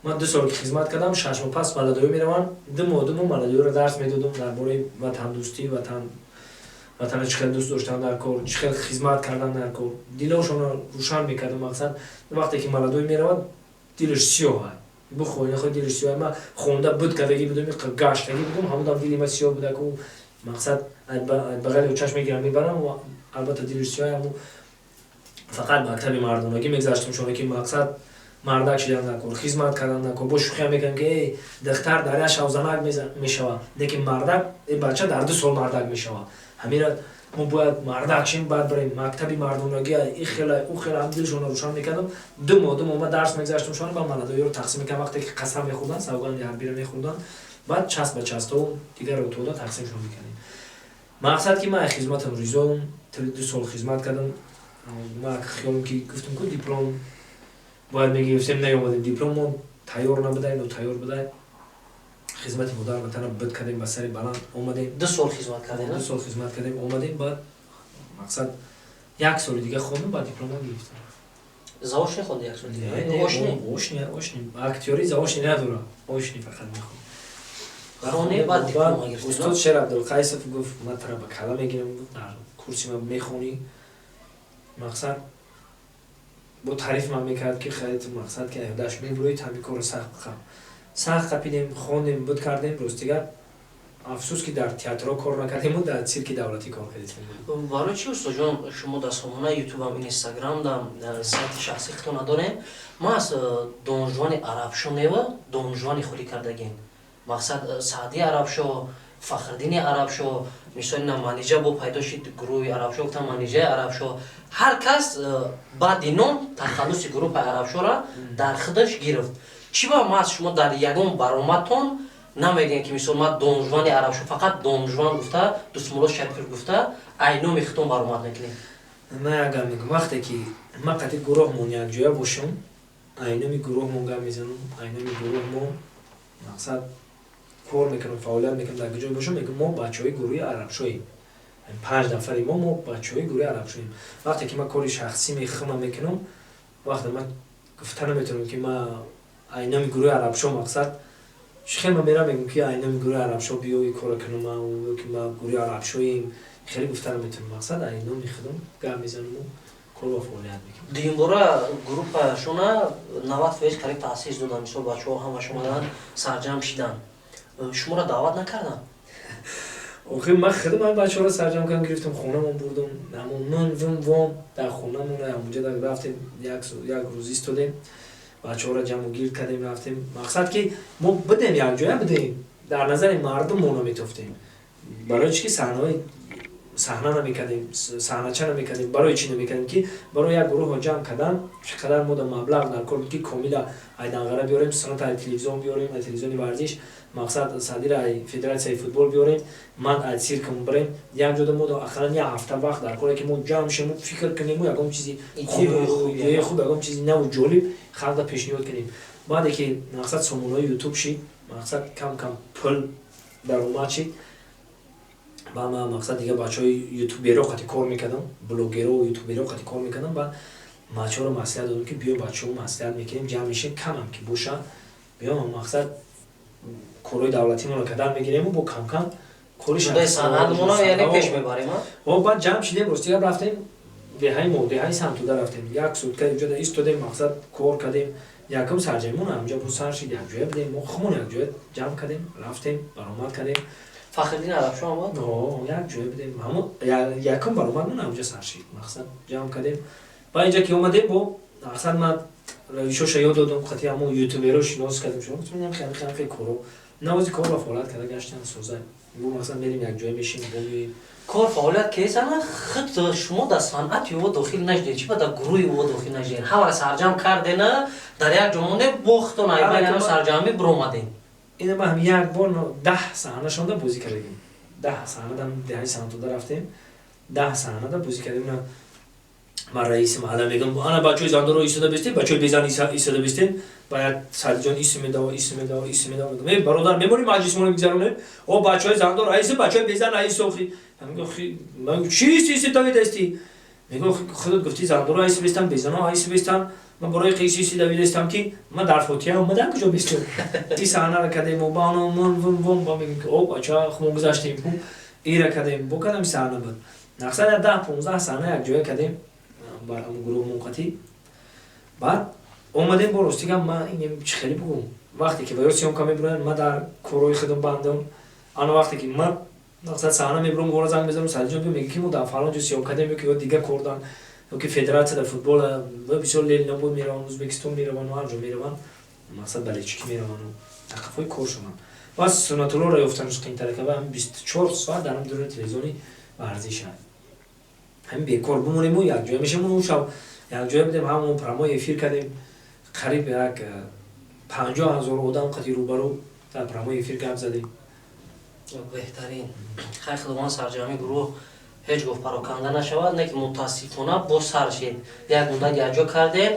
ман 2 сол ки хизмат кардам, 6 моҳ пас молодоё мераванд, 2 моҳ, 2 моҳ молодоёро дарс медодам дар бораи ватандӯстӣ, ватан, ватана чӣ хел дӯст доштан дар кор, чӣ хел хизмат кардан дар кор. Дилошонро рӯшан мекардам. Мақсад, вақте ки молодой меравад, дилаш сиёҳ, бихоҳӣ нахоҳӣ, дилаш сиёҳ. Ман хонда буд кардагӣ будам, гаштагӣ будам, ҳамудам дили ма сиёҳ буда ку. Мақсад, бағали очаш мегирам, мебарам, албатта дилаш сиёҳ. Ҳаму фақат мактаби мардонагӣ мегзаштам шоне, ки мақсад, мардак шидан дар кор, хизмат кардан дар кор. Бо шӯхия мекардам, ки эй духтар дар як шав занак мешавад, лекин мардак, э бача дар 2 сол мардак мешавад. Ҳамира мо бояд мардак шем, баъд барем мактаби мардонагӣ, и хела, ӯ хела. Ҳам дилшонро рӯшан мекардам. 2 моҳ, 2 моҳ ма дарс мегзаштам шоне, ба молодоёро тақсим мекардам. Вақте ки қасам мехӯрданд, савганди ҳарбиро мехӯрданд, баъд часть ба частьҳо дигар ротода тақсимшон мекардем. Мақсад, ки ман хизматам ризоам, тили 2 сол хизмат кардам. Ман хиёлам, ки гуфтам ку, диплом бояд мегирифтем, наёмадем, диплом тайёр набудай, нотайёр будай. Хизмати модар ватана буд кардем, ба сари баланд омадем. 2 сол хизмат кардем? 2 сол хизмат кардем, омадем. Баъд, мақсад, як соли дига хондам, баъд диплома гирифтам. Заочный хонди як соли дига? Очный? Очный, очный. Актёри заочный надора, очный фақат мехонд. Хонди, баъд диплома гирифтем. Устод Шер Абдулқайсов гуфт, ман тара ба кала мегирам, гуфт, дар курси ман мехонӣ. Мақсад, бо таъриф ман мекард, ки хеле, мақсад, ки даш мебурои, ҳами корро сахт қаб сахт қапидем, хондем, буд кардем. Ростига, афсӯс, ки дар театрҳо кор накардему, дар цирки давлатӣ кор кардем. Барои чи, устоҷон, шумо дар сомонаи Ютубам, Инстаграмдам, сайти шахсӣ хито надорем? Ман аз Донжуани Арабшо нева Донжуани холӣ кардагин. Мақсад, Саъдии Арабшо, Фахриддини Арабшо, мисоли на Манижа бо пайдо шид, гурӯҳи Арабшо гуфтам, Манижаи Арабшо. Ҳар кас баъди ном тахаллуси гурӯҳи Арабшоро дар худаш гирифт. Чӣ ба маз шумо дар ягон баромадтон намегӯем, ки мисол ман Донжуани Арабшо, фақат Донжуан гуфта, Дустмулло Шарипов гуфта, ай номи худтон баромад мекунем? Ман ягам мегӯм, вақте ки ман қати гурӯҳмон якҷоя бошам, ай номи гурӯҳмон гап мезанам, ай номи гурӯҳмон, мақсад, кор мекунам, фаъолият мекунам. Дар куҷое бошам, мегӯм, мо бачаҳои гурӯҳи Арабшоем, панҷ нафари мо, мо бачаҳои гурӯҳи Арабшоем. Вақте ки ман кори шахсӣ мехӯма мекунам, вақте ман гуфта наметавонам, ки ман ай номи гурӯҳи Арабшо. Мақсад, чӣ хел ман мерам, мегӯм, ки ай номи гурӯҳи Арабшо биё, и кора кунам, ки ма гурӯҳи Арабшоем, хеле гуфта наметавонам. Мақсад, ай номи худам гап мезанаму кор ва фаъолият мекунам. Дуюмбора группашона 90% қариб таъсис доданд. Мисол, бачаҳо ҳамаш омаданд, сарҷамъ шиданд, шуморо даъват накарданд? Охир ман худам ҳами бачаҳоро сарҷамъ кардам, гирифтам, хонамон бурдум. Ҳамон ман вум вом дар хонамон ҳамонҷа рафтем, як рӯз истодем, бачаҳоро ҷамъу гирд кардем, рафтем. Мақсад, ки мо бидем, якҷоя бидем, дар назари мардум мо наметофтем. Барои чӣ ки саҳнаҳои Саҳна намекардем, саҳнача намекардем. Барои чӣ намекардем? Ки барои як гурӯҳро ҷамъ кардан чӣ қадар мо да маблағ дар кор буд, ки Комила ай Данғара биёрем, Суната ай телевизион биёрем, ай телевизиони варзиш, мақсад, Садира ай федератсияи футбол биёрем, ман ай циркам бирем. Як ҷода мо ақаллан як ҳафта вақт дар коре, ки мо ҷамъ шему, фикр кунему, ягон чизи идеяи хуб, ягон чизи наву ҷолиб халқда пешниҳод кунем. Баъде ки, мақсад, сомонаҳои Ютуб шид, мақсад, кам кам пул даромад шид, ба ман, мақсад, дига бачаҳои ютуберо қати кор мекардам, блогеро, ютуберо қати кор мекардам. Баъд бачаҳоро маслиҳат додам, ки биё, бачаҳо, маслиҳат мекунем, ҷамъ мешем, камам ки боша, биё, мақсад, корҳои давлатимонро кадар мегирему бо камкам кори пеш мебарем. Баъд ҷамъ шидем, рости гап, рафтем деҳаи мо, деҳаи Самтуда рафтем, як сутка инҷода истодем, мақсад, кор кардем. Якум сарҷамон ҳамҷа бо сар шид, якҷоя будем, мо хумон якҷоя ҷамъ кардем, рафтем, баромад кардем. Фахриддин Арабшо омад. Як ҷоя будем, ҳамон якум баромадмон ҳамҷа сар шид, мақсад, ҷамъ кардем. Ба инҷа ки омадем, бо, мақсад, ман равишоша ёд додам, қати ҳамон ютуберо шинос кардем. Шумо хеле коро навози кор ва фаъолият карда гаштан соза бо, мақсад, мерем, якҷоя мешинем, бо меоем. Кор фаъолият кесана, худ шумо дар санъати ӯ дохил нашудед, чӣ ба дар гурӯҳи ӯ дохил нашудед? Ҳамаро сарҷамъ кардена, дар як ҷо монде, бо худтон айбайна сарҷамъӣ биромадем. Ина ма ҳам як бор 10 саҳна шонда бозӣ кардагим, 10 саҳна дар деҳаи Санатода рафтем, 10 саҳнада бозӣ кардем. Ман раиси маҳалла мегӯям: «Ана, бачаҳои зандоро истода бистем, бачаҳои безан истода бистем». Ба як Садиҷон исм медава, исм медава, исм медава. Мегӯям: «Э, бародар, мемонӣ, маҷлисмоно бигзаронем? О, бачаҳои зандор аиси, бачаҳои безан аиси». Охи чӣ иси давидаисти? Мегӯ: «Худат гуфтӣ, зандоро аиси бистам, безано аиси бистам. Ман барои қиси иси давидаистам, ки ман дар фотиҳа омадам, куҷо бистум?» И саҳнаро кардем, бано вум ба мегӯем, ки о, бача, мо гузаштем, ира кардем, бо кадами саҳна буд. Мақсад, 10-15 саҳна якҷоя кардем бар ҳамн гурӯҳ мунқатӣ. Баъд омадем, бо рости гап, ман ин чӣ хеле бугум, вақте ки ваё съёмка мебуранд, ман дар корҳои худам бандам. Ана вақте ки ман, мақсад, саҳна мебурам, гора занг мезанам: «Садиҷон, биё». Мега, ки мо дар фалон ҷо съёмка кардем, ё ки ё дига кордан, ё ки федератсия дар футбол бисёр Ленинобод мераванд, Ӯзбекистон мераванд, ҳар ҷо мераванд, мақсад, балечики мераванд, тақафҳои кор шаванд. Бас Сунатуллоро ёфтанаш қиинтар ка, 24 соат дар ҳам дуруни телевизиони варзиша. Ҳамин бекор бимонему, якҷоя мешем. Он шаб якҷоя будем, ҳамон прямой эфир кардем, қариб як 50 000 одам қати рӯбарӯ дар прямой эфир гап задем. Беҳтарин. Хай, худованд сарҷамъи гурӯҳ ҳеҷ гоҳ пароканда нашавад. Не ки мутаассифона бо сар шид, як муддат якҷо кардем,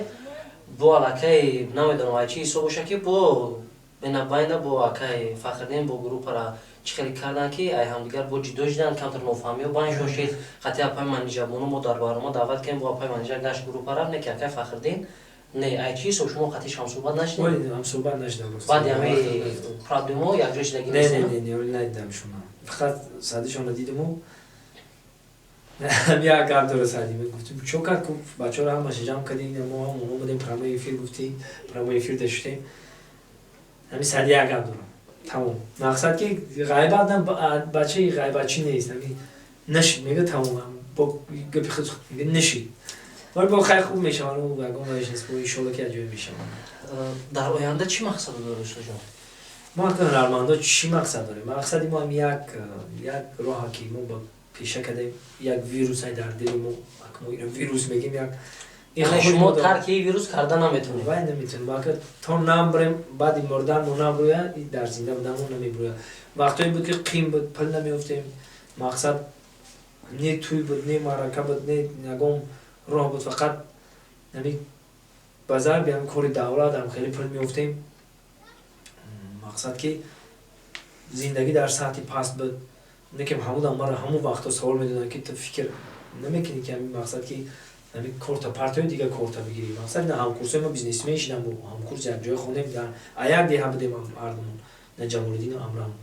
бо аллакай намедонам ай чӣ ҳисоб боша, ки бо бенабайна бо акай Фахриддин бо группара чӣ хеле кардан, ки ай ҳамдигар бо ҷидо шидан, камтар нофаҳмиё байн шошид. Қати апай Манижабону мо дар барнома даъват кардем, бо апай Манижа гашт, группа рафт. Не ки акай Фахриддин не, ай чӣ ҳисоб шумо қатиш ҳамсӯҳбат нашидед? Ҳамсӯҳбат нашидам. Баъди ҳамаи проблемо якҷо шидаги? Не, не, не, надидам шума, фақат Садишонро дидиму як гап дора Сади. Гуфтим: «Чо кард ку, бачаҳоро ҳамаша ҷамъ кардем, мо ҳам омадем, прямой эфир гуфтӣ, прямой эфир дашутем». Ҳами Сади як гап дорам, тамом. Мақсад, ки ғайбат, бачаи ғайбатчӣ нест. Ҳами нашид, мега, тамом, бо гапи худ мега, нашид. Вале бо хай, хуб мешаванд, ягон вайш нест, бо иншолло, ки аҷоиб мешаванд. Дар оянда чӣ мақсад доред, устодҷон? Мо ҳатто ҳунармандо чӣ мақсад дорем? Мақсади мо ҳам як роҳа, ки мо ба пеша кардем, як вирусай дар дили мо, мо ино вирус мегем, як Шумо тарки вирус карда наметонед. Вай, наметонем. Ака то намбурем, баъди мурдан мо набурӯя, дар зинда будан мо намебурӯя. Вақтое буд, ки қим буд, пул намеёфтем, мақсад, не тӯй буд, не маърака буд, не ягон роҳ буд, фақат ами ба зарби ҳам кори давлат ҳам хеле пул меёфтем. Мақсад, ки зиндагӣ дар сатҳи паст буд. Лекин ҳамудам мара ҳамон вақтҳо савол медоданд, ки ту фикр намекунӣ, ки ҳамин, мақсад, ки ҳамин корта партои, дига корта бигирӣ? Мақсад, на ҳамкурсои мо бизнесмен шидам, бо ҳамкурс якҷоя хондем, а як деҳа будем ҳардумон, на Ҷамолиддину Амрам.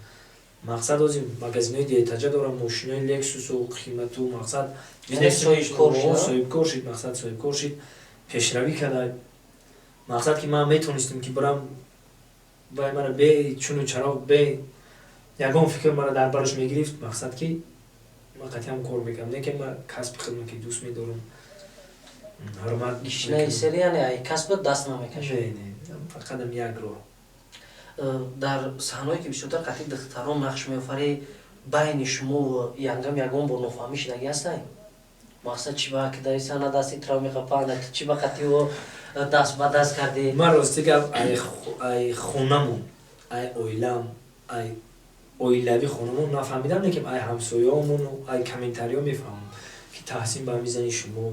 Мақсад, ҳозир магазинои деҳтаҷа дорам, мошинои Лексусу қимату, мақсад, соҳибкор шид, мақсад, соҳибкор шид, пешравӣ карда. Мақсад, ки ман метонистем, ки бирам, вай мара бе чуну чароғ, бе ягон фикр мара дар бараш мегирифт. Мақсад, ки ман қатъиам кор мекардам, не ки ман касби худам, ки дӯст медорам, ҳурмат. Сери, яъне ай касбат даст намекашад? Не, фақатам як роҳ. Дар саҳнаое, ки бисёртар қатъи духтарон нақш меофарӣ. Байни шумо янгам ягон бор нофаҳмӣ шидагӣ ҳастай? Мақсад, чӣ ба кидаиса на дасти тра меқапанд, чӣ ба қатио даст ба даст кардӣ? Ман, рости гап, ай хонамон, ай оилам, ай оилавӣ хонамон нафаҳмидам, лекин ай ҳамсояомону ай комментариҳо мефаҳмам, ки Таҳсин ба мизани шумо.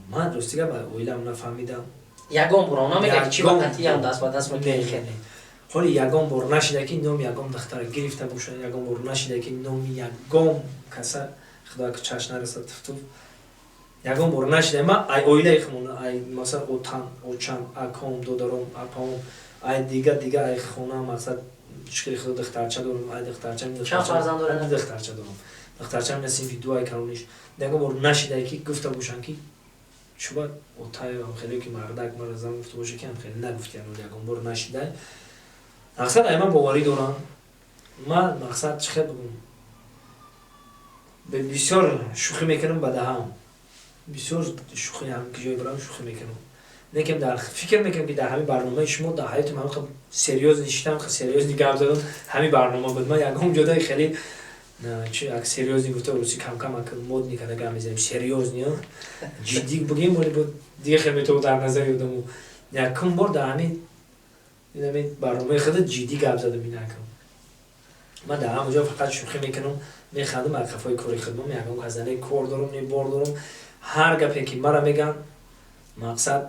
Ман, рости гап, ай оилам нафаҳмидам. Ягон бор намега, ки чӣ ба қатиам даст ба даст мекунӣ? Ҳоли ягон бор нашида, ки номи ягон духтара гирифта бошад, ягон бор нашида, ки номи ягон каса, худо ки чашм нарасад, туфтуф, ягон бор нашида. Ман ай оилаи хумон, ай масалан отам, очам, аком, додаром, апаом, ай дига дига, ай хона, мақсад, шукри худо, духтарча дорам, ай духтарчам. Чанд фарзанд доред? Духтарча дорам. Духтарчам на синфи ду, ай калониш. Ягон бор нашида, ки гуфта бошанд, ки чуба отаям хеле, ки мардак мара зан гуфта боша, ки хеле нагуфтиям. Ягон бор нашида. Мақсад, ай ман боварӣ дорам. Ман, мақсад, чӣ хел бигӯм, бисёр шӯхӣ мекунам, ба даҳам бисёр шӯхӣ, ҳам ки ҷое барам, шӯхӣ мекунам, лекин дар фикр мекунам, ки дар ҳамин барномаи шумо дар ҳаётим ҳамин серьёзный шитам, серьёзный гап задам, ҳамин барнома буд. Ман ягон ҷодаи хеле чи як серьёзный гуфта, русӣ камкам модный када гап мезанем, серьёзный, ҷиддӣ бигем, вале бо дига хел метавон дар назари одаму. Якум бор дар ҳамин барномаи худа ҷиддӣ гап задам. Инакам ман дар ҳама ҷо фақат шӯхӣ мекунам, механдам. Аз қафои кори худмам ягон казане кор дорам, не бор дорам. Ҳар гапе ки мара меган, мақсад,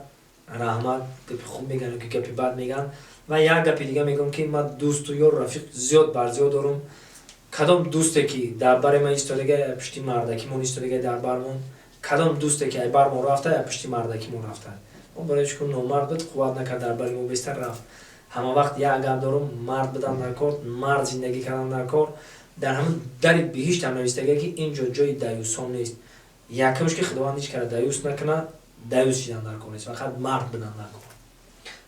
раҳмат, гапи хуб меган ки гапи бад меган. Ва як гапи дига мегӯям, ки ман дӯсту ёр, рафиқ зиёд бар зиёд дорам. Кадом дӯсте ки дар бари ман истодага, пушти мардакимон истодага, дар бармон, кадом дӯсте ки ай бармон рафта, я пушти мардакимон рафта, он барои чӣ номард буд, қувват накард, дар бари мо бестар рафт. Ҳама вақт як гап дорам: мард будан дар кор, мард зиндагӣ кардан дар кор. Дар ҳамин дари биҳиштам навистага, ки ин ҷо ҷои даюсон нест. Якумш, ки Худованд ҳеҷ кара даюс накунад, даюс шидан дар кор нест, фақат мард будан дар кор.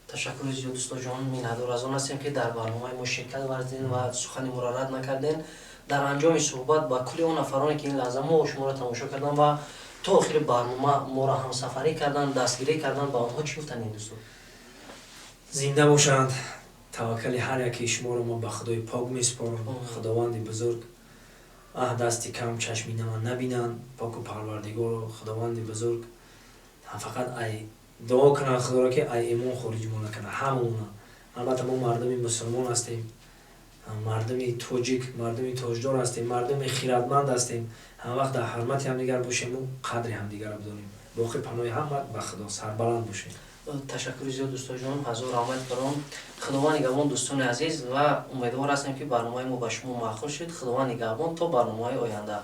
Ташаккури зиёд, устоҷон. Миннатдор аз он ҳастем, ки дар барномаи мо ширкат варзидем ва сухани моро рад накардем. Дар анҷоми суҳбат ба кулли он нафароне, ки ин лаҳза мо шуморо тамошо карданд ва то охири барнома моро ҳамсафарӣ карданд, дастгирӣ карданд, ба онҳо чӣ гуфтанд, ин дӯстон? Зинда бошанд. Таваккали ҳар яке шуморо мо ба Худои пок месупорам. Худованди бузург аҳ дасти кам чашми нама набинанд, поку парвардигоро, Худованди бузург фақат ай дуо кунанд Худоро, ки ай имон хориҷ мо накунад ҳамаона. Албатта, мо мардуми мусулмон ҳастем, мардуми тоҷик, мардуми тоҷдор ҳастем, мардуми хиратманд ҳастем. Ҳамавақт дар ҳурмати ҳамдигар бошему қадри ҳамдигарро бидонем. Боқӣ паноҳи ҳама ба Худо, сарбаланд бошем. Ташаккури зиёд, дӯстоҷон, ҳазор раҳмат барон. Худованд нигаҳбон, дӯстони азиз, ва умедвор ҳастем, ки барномаи мо ба шумо маъқул шуд. Худованд нигаҳбон то барномаҳои оянда.